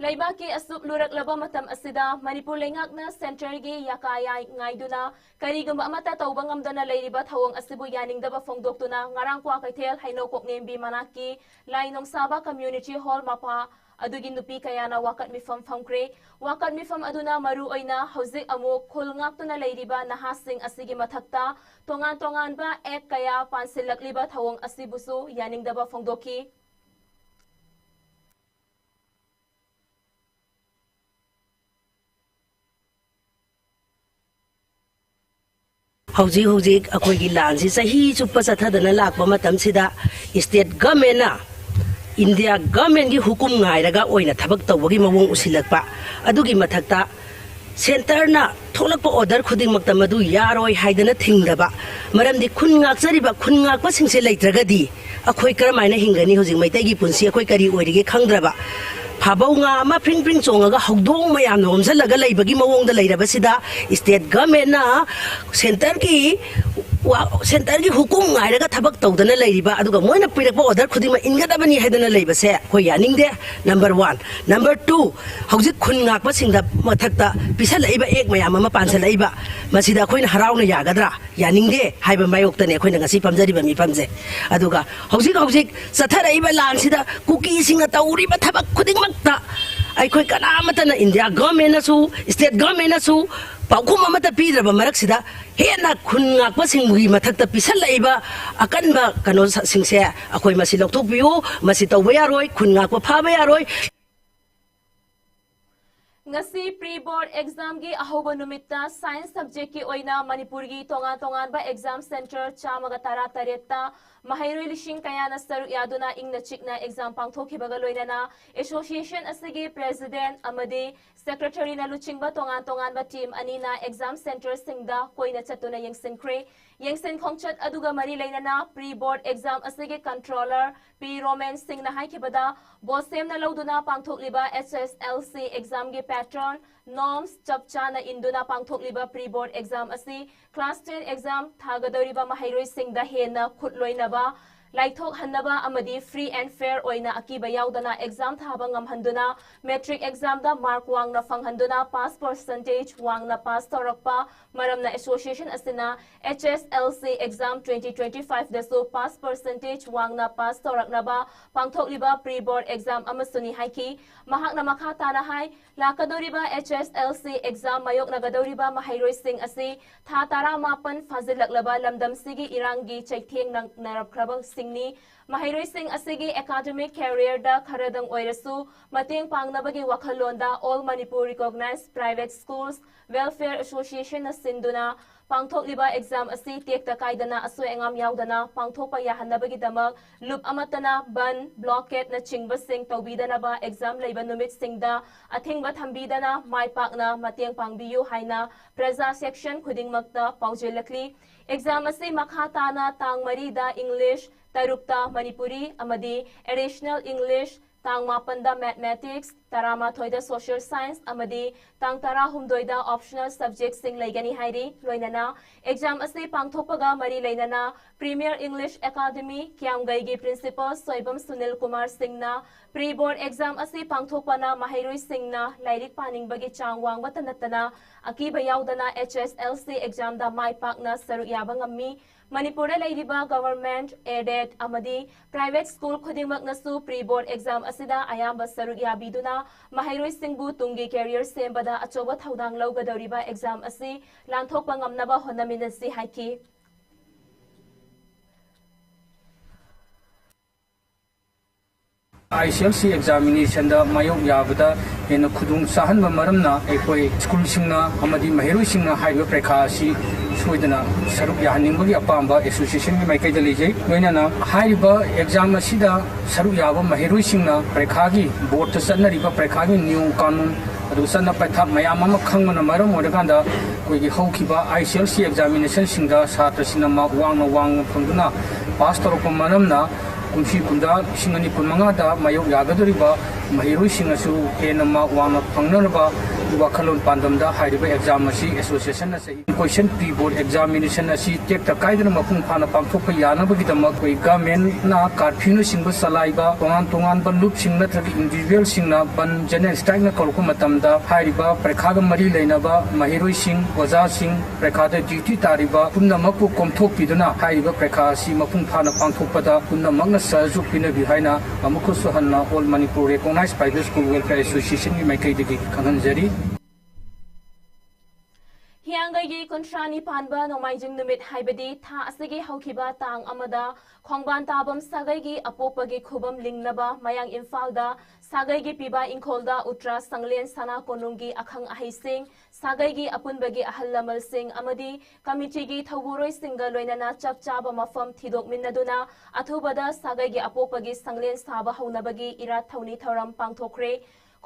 ꯂꯩꯕꯥꯛꯀꯤ ꯑꯁꯨꯛ ꯂꯨꯔꯛꯂꯕ ꯃꯇꯝ ꯑꯁꯤꯗ ꯃꯅꯤꯄꯨꯔ ꯂꯩꯉꯥꯛꯅ ꯁꯦꯟꯇꯔꯒꯤ ꯌꯥꯀꯥ ꯌꯥꯏ ꯉꯥꯏꯗꯨꯅ ꯀꯔꯤꯒꯨꯝꯕ ꯑꯃꯠꯇ ꯇꯧꯕ ꯉꯝꯗꯅ ꯂꯩꯔꯤꯕ ꯊꯧꯑꯣꯡ ꯑꯁꯤꯕꯨ ꯌꯥꯅꯤꯡꯗꯕ ꯐꯣꯡꯗꯣꯛꯇꯨꯅ ꯉꯔꯥꯡ ꯀ꯭ꯋꯥꯀꯩꯊꯦꯜ ꯍꯩꯅꯧ ꯀꯣꯛꯅꯦꯝꯕꯤ ꯃꯅꯥꯛꯀꯤ ꯂꯥꯏ ꯅꯣꯡꯁꯥꯕ ꯀꯝꯃ꯭ꯌꯨꯅꯤꯇꯤ ꯍꯣꯜ ꯃꯄꯥ ꯑꯗꯨꯒꯤ ꯅꯨꯄꯤ ꯀꯌꯥꯅ ꯋꯥꯀꯠ ꯃꯤꯐꯝ ꯐꯝꯈ꯭ꯔꯦ꯫ ꯋꯥꯀꯠ ꯃꯤꯐꯝ ꯑꯗꯨꯅ ꯃꯔꯨ ꯑꯣꯏꯅ ꯍꯧꯖꯤꯛ ꯑꯃꯨꯛ ꯈꯨꯜ ꯉꯥꯛꯇꯨꯅ ꯂꯩꯔꯤꯕ ꯅꯍꯥꯁꯤꯡ ꯑꯁꯤꯒꯤ ꯃꯊꯛꯇ ꯇꯣꯉꯥꯟ ꯇꯣꯉꯥꯟꯕ ꯑꯦꯛ ꯀꯌꯥ ꯄꯥꯟꯁꯤꯜꯂꯛꯂꯤꯕ ꯊꯧꯑꯣꯡ ꯑꯁꯤꯕꯨꯁꯨ ꯌꯥꯅꯤꯡꯗꯕ ꯐꯣꯡꯗꯣꯛꯈꯤ꯫ ꯍꯧꯖꯤꯛ ꯍꯧꯖꯤꯛ ꯑꯩꯈꯣꯏꯒꯤ ꯂꯥꯟꯁꯤ ꯆꯍꯤ ꯆꯨꯞꯄ ꯆꯠꯊꯗꯅ ꯂꯥꯛꯄ ꯃꯇꯝꯁꯤꯗ, ꯁ꯭ꯇꯦꯠ ꯒꯃꯦꯟꯅ ꯏꯟꯗꯤꯌꯥ ꯒꯃꯦꯟꯒꯤ ꯍꯨꯀꯨꯝ ꯉꯥꯏꯔꯒ ꯑꯣꯏꯅ ꯊꯕꯛ ꯇꯧꯕꯒꯤ ꯃꯑꯣꯡ ꯎꯁꯤꯜꯂꯛꯄ, ꯑꯗꯨꯒꯤ ꯃꯊꯛꯇ ꯁꯦꯟꯇꯔꯅ ꯊꯣꯛꯂꯛꯄ ꯑꯣꯔꯗꯔ ꯈꯨꯗꯤꯡꯃꯛꯇ ꯃꯗꯨ ꯌꯥꯔꯣꯏ ꯍꯥꯏꯗꯅ ꯊꯤꯡꯗꯕ, ꯃꯔꯝꯗꯤ ꯈꯨꯟ ꯉꯥꯛꯆꯔꯤꯕ ꯈꯨꯟ ꯉꯥꯛꯄꯁꯤꯡꯁꯦ ꯂꯩꯇ꯭ꯔꯒꯗꯤ ꯑꯩꯈꯣꯏ ꯀꯔꯝꯍꯥꯏꯅ ꯍꯤꯡꯒꯅꯤ? ꯍꯧꯖꯤꯛ ꯃꯩꯇꯩꯒꯤ ꯄꯨꯟꯁꯤ ꯑꯩꯈꯣꯏ ꯀꯔꯤ ꯑꯣꯏꯔꯤꯒꯦ ꯈꯪꯗ꯭ꯔꯕ, ꯐꯥꯕꯧ ꯉꯥ ꯑꯃ ꯐ꯭ꯔꯤꯡ ꯐ꯭ꯔꯤꯡ ꯆꯣꯡꯉꯒ ꯍꯧꯗꯣꯡ ꯃꯌꯥꯝꯅ ꯑꯣꯝꯁꯤꯜꯂꯒ ꯂꯩꯕꯒꯤ ꯃꯑꯣꯡꯗ ꯂꯩꯔꯕꯁꯤꯗ, ꯁ꯭ꯇꯦꯠ ꯒꯃꯦꯟꯅ ꯁꯦꯟꯇꯔꯒꯤ ꯋꯥ-, ꯁꯦꯟꯇꯔꯒꯤ ꯍꯨꯀꯨꯝ ꯉꯥꯏꯔꯒ ꯊꯕꯛ ꯇꯧꯗꯅ ꯂꯩꯔꯤꯕ, ꯑꯗꯨꯒ ꯃꯣꯏꯅ ꯄꯤꯔꯛꯄ ꯑꯣꯔꯗꯔ ꯈꯨꯗꯤꯡꯃꯛ ꯏꯟꯒꯗꯕꯅꯤ ꯍꯥꯏꯗꯅ ꯂꯩꯕꯁꯦ ꯑꯩꯈꯣꯏ ꯌꯥꯅꯤꯡꯗꯦ꯫ Number one. ꯅꯝꯕꯔ ꯇꯨ, ꯍꯧꯖꯤꯛ ꯈꯨꯟ ꯉꯥꯛꯄꯁꯤꯡꯗ ꯃꯊꯛꯇ ꯄꯤꯁꯜꯂꯛꯏꯕ ꯑꯦꯛ ꯃꯌꯥꯝ ꯑꯃ ꯄꯥꯟꯁꯤꯜꯂꯛꯏꯕ, ꯃꯁꯤꯗ ꯑꯩꯈꯣꯏꯅ ꯍꯔꯥꯎꯅ ꯌꯥꯒꯗ꯭ꯔꯥ? ꯌꯥꯅꯤꯡꯗꯦ ꯍꯥꯏꯕ ꯃꯥꯌꯣꯛꯇꯅꯦ ꯑꯩꯈꯣꯏꯅ ꯉꯁꯤ ꯐꯝꯖꯔꯤꯕ ꯃꯤꯐꯝꯁꯦ꯫ ꯑꯗꯨꯒ ꯍꯧꯖꯤꯛ ꯍꯧꯖꯤꯛ ꯆꯠꯊꯔꯛꯏꯕ ꯂꯥꯟꯁꯤꯗ ꯀꯨꯀꯤꯁꯤꯡꯅ ꯇꯧꯔꯤꯕ ꯊꯕꯛ ꯈꯨꯗꯤꯡꯃꯛꯇ ꯑꯩꯈꯣꯏ ꯀꯅꯥꯃꯠꯇꯅ, ꯏꯟꯗꯤꯌꯥ ꯒꯣꯔꯃꯦꯟꯅꯁꯨ, ꯁ꯭ꯇꯦꯠ ꯒꯣꯔꯃꯦꯟꯅꯁꯨ ꯄꯥꯎꯈꯨꯝ ꯑꯃꯠꯇ ꯄꯤꯗ꯭ꯔꯕ ꯃꯔꯛꯁꯤꯗ, ꯍꯦꯟꯅ ꯈꯨꯟ ꯉꯥꯛꯄꯁꯤꯡꯒꯤ ꯃꯊꯛꯇ ꯄꯤꯁꯜꯂꯛꯏꯕ ꯑꯀꯟꯕ ꯀꯩꯅꯣꯁꯤꯡꯁꯦ ꯑꯩꯈꯣꯏ ꯃꯁꯤ ꯂꯧꯊꯣꯛꯄꯤꯌꯨ꯫ ꯃꯁꯤ ꯇꯧꯕ ꯌꯥꯔꯣꯏ꯫ ꯈꯨꯟ ꯉꯥꯛꯄ ꯐꯥꯕ ꯌꯥꯔꯣꯏ꯫ ꯉꯁꯤ pre board exam ꯒꯤ ꯑꯍꯧꯕ ꯅꯨꯃꯤꯠꯇ science subject ꯀꯤ ꯑꯣꯏꯅ ꯃꯅꯤꯄꯨꯔꯒꯤ ꯇꯣꯉꯥꯟ ꯇꯣꯉꯥꯟꯕ exam centre ꯆꯥꯝꯃꯒ ꯇꯔꯥ ꯇꯔꯦꯠꯇ ꯃꯍꯩꯔꯣꯏ ꯂꯤꯁꯤꯡ ꯀꯌꯥꯅ ꯁꯔꯨꯛ ꯌꯥꯗꯨꯅ ꯏꯪꯅ ꯆꯤꯛꯅ exam ꯄꯥꯡꯊꯣꯛꯈꯤꯕꯒ ꯂꯣꯏꯅꯅ association ꯑꯁꯤꯒꯤ president ꯑꯃꯗꯤ secretary ꯅ ꯂꯨꯆꯤꯡꯕ ꯇꯣꯉꯥꯟ ꯇꯣꯉꯥꯟꯕ team ꯑꯅꯤꯅ exam centre ꯁꯤꯡꯗ ꯀꯣꯏꯅ ꯆꯠꯇꯨꯅ ꯌꯦꯡꯁꯤꯟꯈ꯭ꯔꯦ꯫ ꯌꯦꯡꯁꯤꯟ ꯈꯣꯡꯆꯠ ꯑꯗꯨꯒ ꯃꯔꯤ ꯂꯩꯅꯅ pre board exam ꯑꯁꯤꯒꯤ controller ꯄꯤ ꯔꯣꯃꯦꯟ ꯁꯤꯡꯅ ꯍꯥꯏꯈꯤꯕꯗ, BOSEM ꯅ ꯂꯧꯗꯨꯅ ꯄꯥꯡꯊꯣꯛꯂꯤꯕ H S L C exam ꯒꯤ pattern, norms ꯆꯞ ꯆꯥꯅ ꯏꯟꯗꯨꯅ ꯄꯥꯡꯊꯣꯛꯂꯤꯕ pre board exam ꯑꯁꯤ class ten exam ꯊꯥꯒꯗꯧꯔꯤꯕ ꯃꯍꯩꯔꯣꯏꯁꯤꯡꯗ ꯍꯦꯟꯅ ꯈꯨꯠ ꯂꯣꯏꯅꯕ, ꯂꯥꯏꯊꯣꯛꯍꯟꯅꯕ ꯑꯃꯗꯤ free and fair ꯑꯣꯏꯅ ꯑꯀꯤꯕ ꯌꯥꯎꯗꯅ exam ꯊꯥꯕ ꯉꯝꯍꯟꯗꯨꯅ matric exam ꯗ mark ꯋꯥꯡꯅ ꯐꯪꯍꯟꯗꯨꯅ pass percentage ꯋꯥꯡꯅ pass ꯇꯧꯔꯛꯄ ꯃꯔꯝꯅ association ꯑꯁꯤꯅ H S L C exam twenty twenty five ꯗꯁꯨ pass percentage ꯋꯥꯡꯅ pass ꯇꯧꯔꯛꯅꯕ ꯄꯥꯡꯊꯣꯛꯂꯤꯕ pre board exam ꯑꯃꯁꯨꯅꯤ ꯍꯥꯏꯈꯤ꯫ ꯃꯍꯥꯛꯅ ꯃꯈꯥ ꯇꯥꯅ ꯍꯥꯏ, ꯂꯥꯛꯀꯗꯧꯔꯤꯕ H S L C exam ꯃꯥꯌꯣꯛꯅꯒꯗꯧꯔꯤꯕ ꯃꯍꯩꯔꯣꯏꯁꯤꯡ ꯑꯁꯤ ꯊꯥ ꯇꯔꯥꯃꯥꯄꯟ ꯐꯥꯖꯤꯜꯂꯛꯂꯕ ꯂꯝꯗꯝꯁꯤꯒꯤ ꯏꯔꯥꯡꯒꯤ ꯆꯩꯊꯦꯡ ꯅꯪꯅꯔꯛꯈ꯭ꯔꯕꯁꯤꯡꯅꯤ꯫ ꯃꯍꯩꯔꯣꯏꯁꯤꯡ ꯑꯁꯤꯒꯤ academic career ꯗ ꯈꯔꯗꯪ ꯑꯣꯏꯔꯁꯨ ꯃꯇꯦꯡ ꯄꯥꯡꯅꯕꯒꯤ ꯋꯥꯈꯜꯂꯣꯟꯗ All Manipur Recognized Private Schools Welfare Association ꯅ ꯁꯤꯟꯗꯨꯅ ꯄꯥꯡꯊꯣꯛꯂꯤꯕ exam ꯑꯁꯤ ꯇꯦꯛꯇ ꯀꯥꯏꯗꯅ ꯑꯁꯣꯏ ꯑꯉꯥꯝ ꯌꯥꯎꯗꯅ ꯄꯥꯡꯊꯣꯛꯄ ꯌꯥꯍꯟꯅꯕꯒꯤꯗꯃꯛ ꯂꯨꯞ ꯑꯃꯠꯇꯅ ꯕꯟ, blockade ꯅꯆꯤꯡꯕꯁꯤꯡ ꯇꯧꯕꯤꯗꯅꯕ exam ꯂꯩꯕ ꯅꯨꯃꯤꯠꯁꯤꯡꯗ ꯑꯊꯤꯡꯕ ꯊꯝꯕꯤꯗꯅ ꯃꯥꯏ ꯄꯥꯛꯅ ꯃꯇꯦꯡ ꯄꯥꯡꯕꯤꯌꯨ ꯍꯥꯏꯅ ꯄ꯭ꯔꯖꯥ section ꯈꯨꯗꯤꯡꯃꯛꯇ ꯄꯥꯎꯖꯦꯜꯂꯛꯂꯤ꯫ Exam ꯑꯁꯤ ꯃꯈꯥ ꯇꯥꯅ ꯇꯥꯡ ꯃꯔꯤꯗ English, ꯇꯔꯨꯛꯇ ꯃꯅꯤꯄꯨꯔꯤ ꯑꯃꯗꯤ additional English, ꯇꯥꯡ ꯃꯥꯄꯟꯗ Mathematics, ꯇꯔꯥꯃꯥꯊꯣꯏꯗ Social Science ꯑꯃꯗꯤ ꯇꯥꯡ ꯇꯔꯥꯍꯨꯝꯗꯣꯏꯗ optional subject ꯁꯤꯡ ꯂꯩꯒꯅꯤ ꯍꯥꯏꯔꯤ꯫ ꯂꯣꯏꯅꯅ exam ꯑꯁꯤ ꯄꯥꯡꯊꯣꯛꯄꯒ ꯃꯔꯤ ꯂꯩꯅꯅ Premier English Academy ꯀ꯭ꯌꯥꯝꯒꯩꯒꯤ principal Soibam Sunil Kumar ꯁꯤꯡꯅ pre board exam ꯑꯁꯤ ꯄꯥꯡꯊꯣꯛꯄꯅ ꯃꯍꯩꯔꯣꯏꯁꯤꯡꯅ ꯂꯥꯏꯔꯤꯛ ꯄꯥꯅꯤꯡꯕꯒꯤ ꯆꯥꯡ ꯋꯥꯡꯕꯇ ꯅꯠꯇꯅ ꯑꯀꯤꯕ ꯌꯥꯎꯗꯅ H S L C exam ꯗ ꯃꯥꯏ ꯄꯥꯛꯅ ꯁꯔꯨꯛ ꯌꯥꯕ ꯉꯝꯃꯤ꯫ ꯃꯅꯤꯄꯨꯔꯗ ꯂꯩꯔꯤꯕ government, aided ꯑꯃꯗꯤ private school ꯈꯨꯗꯤꯡꯃꯛꯅꯁꯨ pre board exam ꯑꯁꯤꯗ ꯑꯌꯥꯝꯕ ꯁꯔꯨꯛ ꯌꯥꯕꯤꯗꯨꯅ ꯃꯍꯩꯔꯣꯏꯁꯤꯡꯕꯨ ꯇꯨꯡꯒꯤ career ꯁꯦꯝꯕꯗ ꯑꯆꯧꯕ ꯊꯧꯗꯥꯡ ꯂꯧꯒꯗꯧꯔꯤꯕ exam ꯑꯁꯤ ꯂꯥꯟꯊꯣꯛꯄ ꯉꯝꯅꯕ ꯍꯣꯠꯅꯃꯤꯟꯅꯁꯤ ꯍꯥꯏꯈꯤ꯫ ICLC examinationꯗ ꯃꯥꯌꯣꯛ ꯌꯥꯕꯗ ꯍꯦꯟꯅ ꯈꯨꯗꯣꯡ ꯆꯥꯍꯟꯕ ꯃꯔꯝꯅ ꯑꯩꯈꯣꯏ schoolꯁꯤꯡꯅ ꯑꯃꯗꯤ ꯃꯍꯩꯔꯣꯏꯁꯤꯡꯅ ꯍꯥꯏꯔꯤꯕ ꯄꯔꯤꯈꯥ ꯑꯁꯤ ꯁꯣꯏꯗꯅ ꯁꯔꯨꯛ ꯌꯥꯍꯟꯅꯤꯡꯕꯒꯤ ꯑꯄꯥꯝꯕ associationꯒꯤ ꯃꯥꯏꯀꯩꯗ ꯂꯩꯖꯩ꯫ ꯂꯣꯏꯅꯅ ꯍꯥꯏꯔꯤꯕ exam ꯑꯁꯤꯗ ꯁꯔꯨꯛ ꯌꯥꯕ ꯃꯍꯩꯔꯣꯏꯁꯤꯡꯅ ꯄꯔꯤꯈꯥꯒꯤ boardꯇ ꯆꯠꯅꯔꯤꯕ ꯄꯔꯤꯈꯥꯒꯤ ꯅꯤꯌꯣꯝ ꯀꯥꯅꯨꯟ ꯑꯗꯨꯒ ꯆꯠꯅ ꯄꯊꯥꯞ ꯃꯌꯥꯝ ꯑꯃ ꯈꯪꯕꯅ ꯃꯔꯝ ꯑꯣꯏꯔꯀꯥꯟꯗ ꯑꯩꯈꯣꯏꯒꯤ ꯍꯧꯈꯤꯕ ICLC examinationꯁꯤꯡꯗ ꯁꯥꯇ꯭ꯔꯁꯤꯡꯅ mark ꯋꯥꯡꯅ ꯋꯥꯡꯅ ꯐꯪꯗꯨꯅ pass ꯇꯧꯔꯛꯄ ꯃꯔꯝꯅ ꯀꯨꯝꯁꯤ ꯀꯨꯝꯖꯥ ꯂꯤꯁꯤꯡ ꯑꯅꯤ ꯀꯨꯟꯃꯉꯥꯗ ꯃꯥꯌꯣꯛ ꯌꯥꯒꯗꯧꯔꯤꯕ ꯃꯍꯩꯔꯣꯏꯁꯤꯡꯅꯁꯨ ꯍꯦꯟꯅ mark ꯋꯥꯡꯅ ꯐꯪꯅꯅꯕ ꯋꯥꯈꯜꯂꯣꯟ ꯄꯥꯟꯗꯝꯗ ꯍꯥꯏꯔꯤꯕ exam ꯑꯁꯤ associationꯅ ꯆꯍꯤ question pre board examination ꯑꯁꯤ ꯇꯦꯛꯇ ꯀꯥꯏꯗꯅ ꯃꯄꯨꯡ ꯐꯥꯅ ꯄꯥꯡꯊꯣꯛꯄ ꯌꯥꯅꯕꯒꯤꯗꯃꯛ ꯑꯩꯈꯣꯏ governmentꯅ curfewꯅꯆꯤꯡꯕ ꯆꯂꯥꯏꯕ ꯇꯣꯉꯥꯟ ꯇꯣꯉꯥꯟꯕ ꯂꯨꯞꯁꯤꯡ ꯅꯠꯇ꯭ꯔꯒ individualꯁꯤꯡꯅ ꯕꯟ general strikeꯅ ꯀꯧꯔꯛꯄ ꯃꯇꯝꯗ ꯍꯥꯏꯔꯤꯕ ꯄꯔꯤꯈꯥꯒ ꯃꯔꯤ ꯂꯩꯅꯕ ꯃꯍꯩꯔꯣꯏꯁꯤꯡ, ꯑꯣꯖꯥꯁꯤꯡ, ꯄꯔꯤꯈꯥꯗ duty ꯇꯥꯔꯤꯕ ꯄꯨꯝꯅꯃꯛꯄꯨ ꯀꯣꯝꯊꯣꯛꯄꯤꯗꯨꯅ ꯍꯥꯏꯔꯤꯕ ꯄꯔꯤꯈꯥ ꯑꯁꯤ ꯃꯄꯨꯡ ꯐꯥꯅ ꯄꯥꯡꯊꯣꯛꯄꯗ ꯄꯨꯝꯅꯃꯛꯅ ꯁꯍꯖꯣꯛ ꯄꯤꯅꯕꯤꯌꯨ ꯍꯥꯏꯅ ꯑꯃꯨꯛꯀꯁꯨ ꯍꯟꯅ All Manipur Recognized Private School Welfare Associationꯒꯤ ꯃꯥꯏꯀꯩꯗꯒꯤ ꯈꯪꯍꯟꯖꯔꯤ꯫ ꯍꯤꯌꯥꯡꯒꯩꯒꯤ ꯀꯨꯟꯊ꯭ꯔꯥ ꯅꯤꯄꯥꯟꯕ ꯅꯣꯡꯃꯥꯏꯖꯤꯡ ꯅꯨꯃꯤꯠ ꯍꯥꯏꯕꯗꯤ ꯊꯥ ꯑꯁꯤꯒꯤ ꯍꯧꯈꯤꯕ ꯇꯥꯡ ꯑꯃꯗ ꯈꯣꯡꯕꯥꯟ ꯇꯥꯕꯝ ꯁꯥꯒꯩꯒꯤ ꯑꯄꯣꯛꯄꯒꯤ ꯈꯨꯕꯝ ꯂꯤꯡꯅꯕ ꯃꯌꯥꯡ ꯏꯝꯐꯥꯜꯗ ꯁꯥꯒꯩꯒꯤ ꯄꯤꯕ ꯏꯪꯈꯣꯜꯗ ꯎꯇ꯭ꯔꯥ ꯁꯪꯂꯦꯟ ꯁꯅꯥ ꯀꯣꯅꯨꯡꯒꯤ ꯑꯈꯪ ꯑꯍꯩꯁꯤꯡ, ꯁꯥꯒꯩꯒꯤ ꯑꯄꯨꯟꯕꯒꯤ ꯑꯍꯜ ꯂꯃꯟꯁꯤꯡ ꯑꯃꯗꯤ committeeꯒꯤ ꯊꯧꯕꯨꯔꯣꯏꯁꯤꯡꯒ ꯂꯣꯏꯅꯅ ꯆꯞ ꯆꯥꯕ ꯃꯐꯝ ꯊꯤꯗꯣꯛꯃꯤꯟꯅꯗꯨꯅ ꯑꯊꯨꯕꯗ ꯁꯥꯒꯩꯒꯤ ꯑꯄꯣꯛꯄꯒꯤ ꯁꯪꯂꯦꯟ ꯁꯥꯕ ꯍꯧꯅꯕꯒꯤ ꯏꯔꯥꯠ ꯊꯧꯅꯤ ꯊꯧꯔꯝ ꯄꯥꯡꯊꯣꯛꯈ꯭ꯔꯦ꯫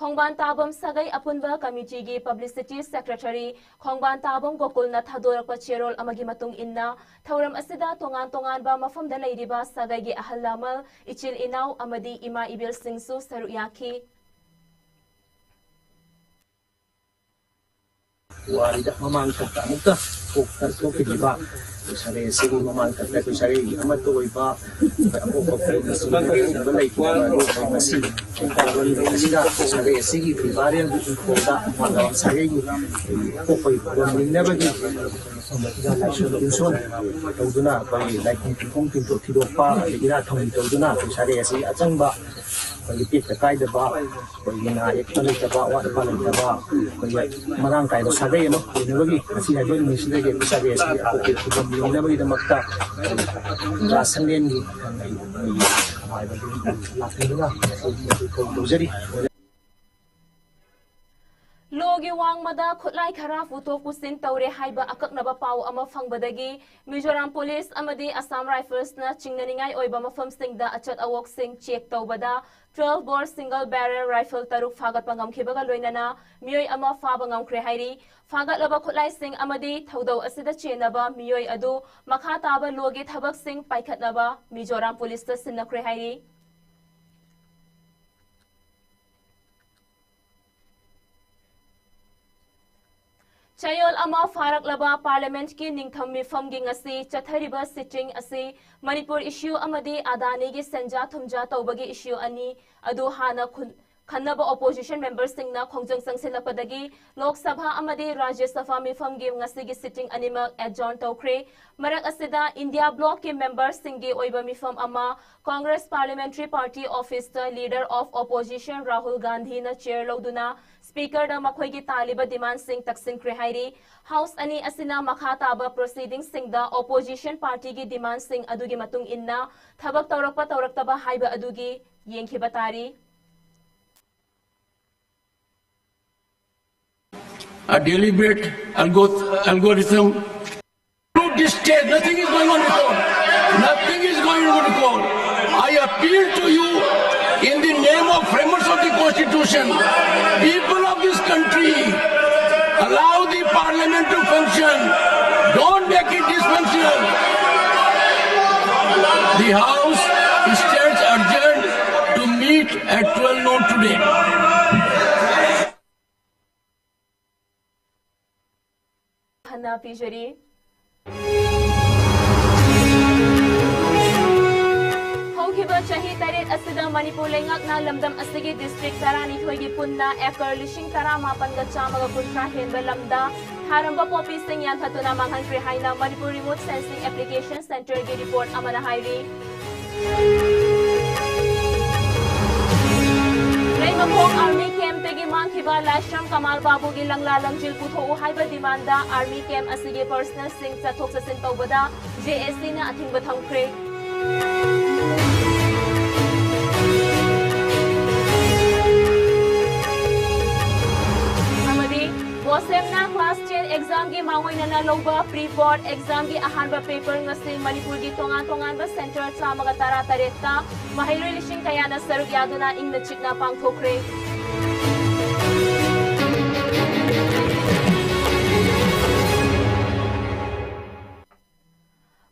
ꯈꯣꯡꯕꯥꯟ ꯇꯥꯕꯝ ꯁꯥꯒꯩ ꯑꯄꯨꯟꯕ committeeꯒꯤ publicity secretary ꯈꯣꯡꯕꯥꯟ ꯇꯥꯕꯝ ꯒꯣꯀꯨꯜꯅ ꯊꯥꯗꯣꯔꯛꯄ ꯆꯦꯔꯣꯜ ꯑꯃꯒꯤ ꯃꯇꯨꯡ ꯏꯟꯅ, ꯊꯧꯔꯝ ꯑꯁꯤꯗ ꯇꯣꯉꯥꯟ ꯇꯣꯉꯥꯟꯕ ꯃꯐꯝꯗ ꯂꯩꯔꯤꯕ ꯁꯥꯒꯩꯒꯤ ꯑꯍꯜ ꯂꯃꯟ, ꯏꯆꯤꯜ ꯏꯅꯥꯎ ꯑꯃꯗꯤ ꯏꯃꯥ ꯏꯕꯦꯜꯁꯤꯡꯁꯨ ꯁꯔꯨꯛ ꯌꯥꯈꯤ꯫ ꯄꯨꯋꯥꯔꯤꯗ ꯃꯃꯥꯡ ꯊꯛꯇ ꯑꯃꯨꯛꯇ ꯊꯣꯛꯇ ꯊꯣꯛꯈꯤꯗ꯭ꯔꯤꯕ ꯑꯩꯈꯣꯏ ꯁꯥꯒꯩ ꯑꯁꯤꯒꯤ ꯃꯃꯥꯡ ꯊꯛꯇ ꯑꯩꯈꯣꯏ ꯁꯥꯒꯩꯒꯤ ꯑꯃꯠꯇ ꯑꯣꯏꯕ ꯑꯩꯈꯣꯏ ꯑꯄꯣꯛꯄ ꯐꯨꯔꯨꯞ ꯑꯁꯤꯒꯤ ꯂꯩꯇꯕ ꯂꯩꯇꯕ ꯑꯗꯨ ꯑꯩꯈꯣꯏ ꯉꯁꯤ ꯂꯩꯕꯥꯛ ꯑꯁꯤꯗ ꯁꯥꯒꯩ ꯑꯁꯤꯒꯤ ꯐꯤꯕꯥꯔꯦꯜꯒꯤ ꯏꯪꯈꯣꯜꯗ ꯃꯥꯂꯦꯝ ꯁꯥꯒꯩꯒꯤ ꯑꯄꯣꯛꯄꯒꯤ ꯈꯨꯕꯝ ꯅꯤꯡꯅꯕꯒꯤ ꯃꯐꯝ ꯑꯁꯤꯗ ꯂꯥꯏꯁꯣꯟ ꯇꯤꯟꯁꯣꯟ ꯇꯧꯗꯨꯅ ꯑꯩꯈꯣꯏꯒꯤ ꯂꯥꯏꯐꯝ ꯇꯤꯟꯐꯝ ꯇꯤꯟꯊꯣꯛ ꯊꯤꯗꯣꯛꯄ ꯑꯗꯒꯤ ꯏꯔꯥꯠ ꯊꯧꯅꯤ ꯇꯧꯗꯨꯅ ꯑꯩꯈꯣꯏ ꯁꯥꯒꯩ ꯑꯁꯤꯒꯤ ꯑꯆꯪꯕ ꯑꯩꯈꯣꯏꯒꯤ ꯇꯦꯛꯇ ꯀꯥꯏꯗꯕ ꯑꯩꯈꯣꯏꯒꯤ ꯅꯥ ꯌꯦꯛꯄ ꯂꯩꯇꯕ ꯑꯋꯥꯠ ꯑꯄꯥ ꯂꯩꯇꯕ ꯑꯩꯈꯣꯏꯒꯤ ꯃꯔꯥꯡ ꯀꯥꯏꯕ ꯁꯥꯒꯩ ꯑꯃ ꯑꯣꯏꯅꯕꯒꯤ ꯉꯁꯤ ꯍꯥꯏꯕ ꯅꯨꯃꯤꯠꯁꯤꯗꯒꯤ ꯑꯩꯈꯣꯏ ꯁꯥꯒꯩ ꯑꯁꯤꯒꯤ ꯑꯄꯣꯛꯄ ꯈꯨꯕꯝ ꯅꯤꯡꯅꯕꯒꯤꯗꯃꯛꯇ ꯑꯩꯈꯣꯏ ꯁꯪꯂꯦꯟꯒꯤ ꯂꯥꯛꯄꯤꯗꯨꯅ ꯉꯁꯤ ꯀꯧꯖꯔꯤ꯫ ꯂꯣꯒꯤ ꯋꯥꯡꯃꯗ ꯈꯨꯠꯂꯥꯏ ꯈꯔ ꯄꯨꯊꯣꯛ ꯄꯨꯁꯤꯟ ꯇꯧꯔꯦ ꯍꯥꯏꯕ ꯑꯀꯛꯅꯕ ꯄꯥꯎ ꯑꯃ ꯐꯪꯕꯗꯒꯤ ꯃꯤꯖꯣꯔꯥꯝ ꯄꯨꯂꯤꯁ ꯑꯃꯗꯤ ꯑꯁꯥꯝ ꯔꯥꯏꯐꯜꯁꯅ ꯆꯤꯡꯅꯅꯤꯡꯉꯥꯏ ꯑꯣꯏꯕ ꯃꯐꯝꯁꯤꯡꯗ ꯑꯆꯠ ꯑꯋꯣꯛꯁꯤꯡ ꯆꯦꯛ ꯇꯧꯕꯗ twelve bore single barrel rifle ꯇꯔꯨꯛ ꯐꯥꯒꯠꯄ ꯉꯝꯈꯤꯕꯒ ꯂꯣꯏꯅꯅ ꯃꯤꯑꯣꯏ ꯑꯃ ꯐꯥꯕ ꯉꯝꯈ꯭ꯔꯦ ꯍꯥꯏꯔꯤ꯫ ꯐꯥꯒꯠꯂꯕ ꯈꯨꯠꯂꯥꯏꯁꯤꯡ ꯑꯃꯗꯤ ꯊꯧꯗꯧ ꯑꯁꯤꯗ ꯆꯦꯟꯅꯕ ꯃꯤꯑꯣꯏ ꯑꯗꯨ ꯃꯈꯥ ꯇꯥꯕ ꯂꯣꯒꯤ ꯊꯕꯛꯁꯤꯡ ꯄꯥꯏꯈꯠꯅꯕ ꯃꯤꯖꯣꯔꯥꯝ ꯄꯨꯂꯤꯁꯇ ꯁꯤꯟꯅꯈ꯭ꯔꯦ ꯍꯥꯏꯔꯤ꯫ ꯆꯌꯣꯜ ꯑꯃ ꯐꯥꯔꯛꯂꯕ ꯄꯥꯔꯂꯤꯌꯥꯃꯦꯟꯠꯀꯤ ꯅꯤꯡꯊꯝ ꯃꯤꯐꯝꯒꯤ ꯉꯁꯤ ꯆꯠꯊꯔꯤꯕ ꯁꯤꯇꯤꯡ ꯑꯁꯤ ꯃꯅꯤꯄꯨꯔ ꯏꯁꯨ ꯑꯃꯗꯤ ꯑꯗꯥꯅꯤꯒꯤ ꯁꯦꯟꯖꯥ ꯊꯨꯝꯖꯥ ꯇꯧꯕꯒꯤ ꯏꯁꯨ ꯑꯅꯤ ꯑꯗꯨ ꯍꯥꯟꯅ ꯈꯨꯟ-, ꯈꯟꯅꯕ ꯑꯣꯄꯣꯖꯤꯁꯟ ꯃꯦꯝꯕꯔꯁꯤꯡꯅ ꯈꯣꯡꯖꯪ ꯆꯪꯁꯤꯜꯂꯛꯄꯗꯒꯤ ꯂꯣꯛ ꯁꯚꯥ ꯑꯃꯗꯤ ꯔꯥꯖ꯭ꯌ ꯁꯚꯥ ꯃꯤꯐꯝꯒꯤ ꯉꯁꯤꯒꯤ ꯁꯤꯇꯤꯡ ꯑꯅꯤꯃꯛ ꯑꯦꯗꯖꯣꯔꯟ ꯇꯧꯈ꯭ꯔꯦ꯫ ꯃꯔꯛ ꯑꯁꯤꯗ ꯏꯟꯗꯤꯌꯥ ꯕ꯭ꯂꯣꯛꯀꯤ ꯃꯦꯝꯕꯔꯁꯤꯡꯒꯤ ꯑꯣꯏꯕ ꯃꯤꯐꯝ ꯑꯃ ꯀꯣꯡꯒ꯭ꯔꯦꯁ ꯄꯥꯔꯂꯤꯌꯥꯃꯦꯟꯇꯔꯤ ꯄꯥꯔꯇꯤ ꯑꯣꯐꯤꯁꯇ ꯂꯤꯗꯔ ꯑꯣꯐ ꯑꯣꯄꯣꯖꯤꯁꯟ ꯔꯥꯍꯨꯜ ꯒꯥꯟꯙꯤꯅ ꯆꯦꯌꯔ ꯂꯧꯗꯨꯅ ꯁ꯭ꯄꯤꯀꯔꯗ ꯃꯈꯣꯏꯒꯤ ꯇꯥꯜꯂꯤꯕ ꯗꯤꯃꯥꯟꯁꯤꯡ ꯇꯛꯁꯤꯟꯈ꯭ꯔꯦ ꯍꯥꯏꯔꯤ꯫ ꯍꯥꯎꯁ ꯑꯅꯤ ꯑꯁꯤꯅ ꯃꯈꯥ ꯇꯥꯕ ꯄ꯭ꯔꯣꯁꯤꯗꯤꯡꯁꯤꯡꯗ ꯑꯣꯄꯣꯖꯤꯁꯟ ꯄꯥꯔꯇꯤꯒꯤ ꯗꯤꯃꯥꯟꯁꯤꯡ ꯑꯗꯨꯒꯤ ꯃꯇꯨꯡ ꯏꯟꯅ ꯊꯕꯛ ꯇꯧꯔꯛꯄ ꯇꯧꯔꯛꯇꯕ ꯍꯥꯏꯕ ꯑꯗꯨꯒꯤ ꯌꯦꯡꯈꯤꯕ ꯇꯥꯔꯤ꯫ A deliberate algo-, algorithm. To this stage, nothing is going on at all. Nothing is going on at all. I appeal to you in the name of framers of the constitution, people of this country, allow the parliament to function. Don't make it dysfunctional. The house stands adjourned to meet at twelve noon today. ꯍꯟꯅ ꯄꯤꯖꯔꯤ꯫ ꯍꯧꯈꯤꯕ ꯆꯍꯤ ꯇꯔꯦꯠ ꯑꯁꯤꯗ ꯃꯅꯤꯄꯨꯔ ꯂꯩꯉꯥꯛꯅ ꯂꯝꯗꯝ ꯑꯁꯤꯒꯤ district ꯇꯔꯥꯅꯤꯊꯣꯏꯒꯤ ꯄꯨꯟꯅ acre ꯂꯤꯁꯤꯡ ꯇꯔꯥꯃꯥꯄꯟꯒ ꯆꯥꯝꯃꯒ ꯀꯨꯟꯊ꯭ꯔꯥ ꯍꯦꯟꯕ ꯂꯝꯗ ꯊꯥꯔꯝꯕ ꯄꯣꯄꯤꯁꯤꯡ ꯌꯥꯟꯊꯠꯇꯨꯅ ꯃꯥꯡꯍꯟꯈ꯭ꯔꯦ ꯍꯥꯏꯅ Manipur Remote Sensing Application Centreꯒꯤ report ꯑꯃꯅ ꯍꯥꯏꯔꯤ꯫ ꯂꯩꯃꯈꯣꯡ army campꯇꯒꯤ ꯃꯥꯡꯈꯤꯕ ꯂꯥꯏꯁ꯭ꯔꯝ ꯀꯃꯥꯜ ꯕꯥꯕꯨꯒꯤ ꯂꯪꯂꯥ ꯂꯪꯖꯤꯜ ꯄꯨꯊꯣꯛꯎ ꯍꯥꯏꯕ demandꯗ army camp ꯑꯁꯤꯒꯤ personnelꯁꯤꯡ ꯆꯠꯊꯣꯛ ꯆꯠꯁꯤꯟ ꯇꯧꯕꯗ JACꯅ ꯑꯊꯤꯡꯕ ꯊꯝꯈ꯭ꯔꯦ꯫ ꯑꯃꯗꯤ BOSEMꯅ class ten examꯒꯤ ꯃꯥꯡꯑꯣꯏꯅꯅ ꯂꯧꯕ pre board examꯒꯤ ꯑꯍꯥꯟꯕ paper ꯉꯁꯤ ꯃꯅꯤꯄꯨꯔꯒꯤ ꯇꯣꯉꯥꯟ ꯇꯣꯉꯥꯟꯕ centre ꯆꯥꯝꯃꯒ ꯇꯔꯥ ꯇꯔꯦꯠꯇ ꯃꯍꯩꯔꯣꯏ ꯂꯤꯁꯤꯡ ꯀꯌꯥꯅ ꯁꯔꯨꯛ ꯌꯥꯗꯨꯅ ꯏꯪꯅ ꯆꯤꯛꯅ ꯄꯥꯡꯊꯣꯛꯈ꯭ꯔꯦ꯫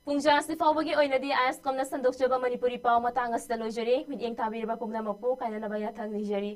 ꯄꯨꯡꯖꯥ ꯑꯁꯤ ꯐꯥꯎꯕꯒꯤ ꯑꯣꯏꯅꯗꯤ ISCOMꯅ ꯁꯟꯗꯣꯛꯆꯕ ꯃꯅꯤꯄꯨꯔꯤ ꯄꯥꯎ ꯃꯇꯥꯡ ꯑꯁꯤꯗ ꯂꯣꯏꯖꯔꯦ꯫ ꯃꯤꯠꯌꯦꯡ ꯇꯥꯕꯤꯔꯕ ꯄꯨꯝꯅꯃꯛꯄꯨ ꯀꯥꯏꯅꯅꯕ ꯌꯥꯊꯪ ꯅꯤꯖꯔꯤ꯫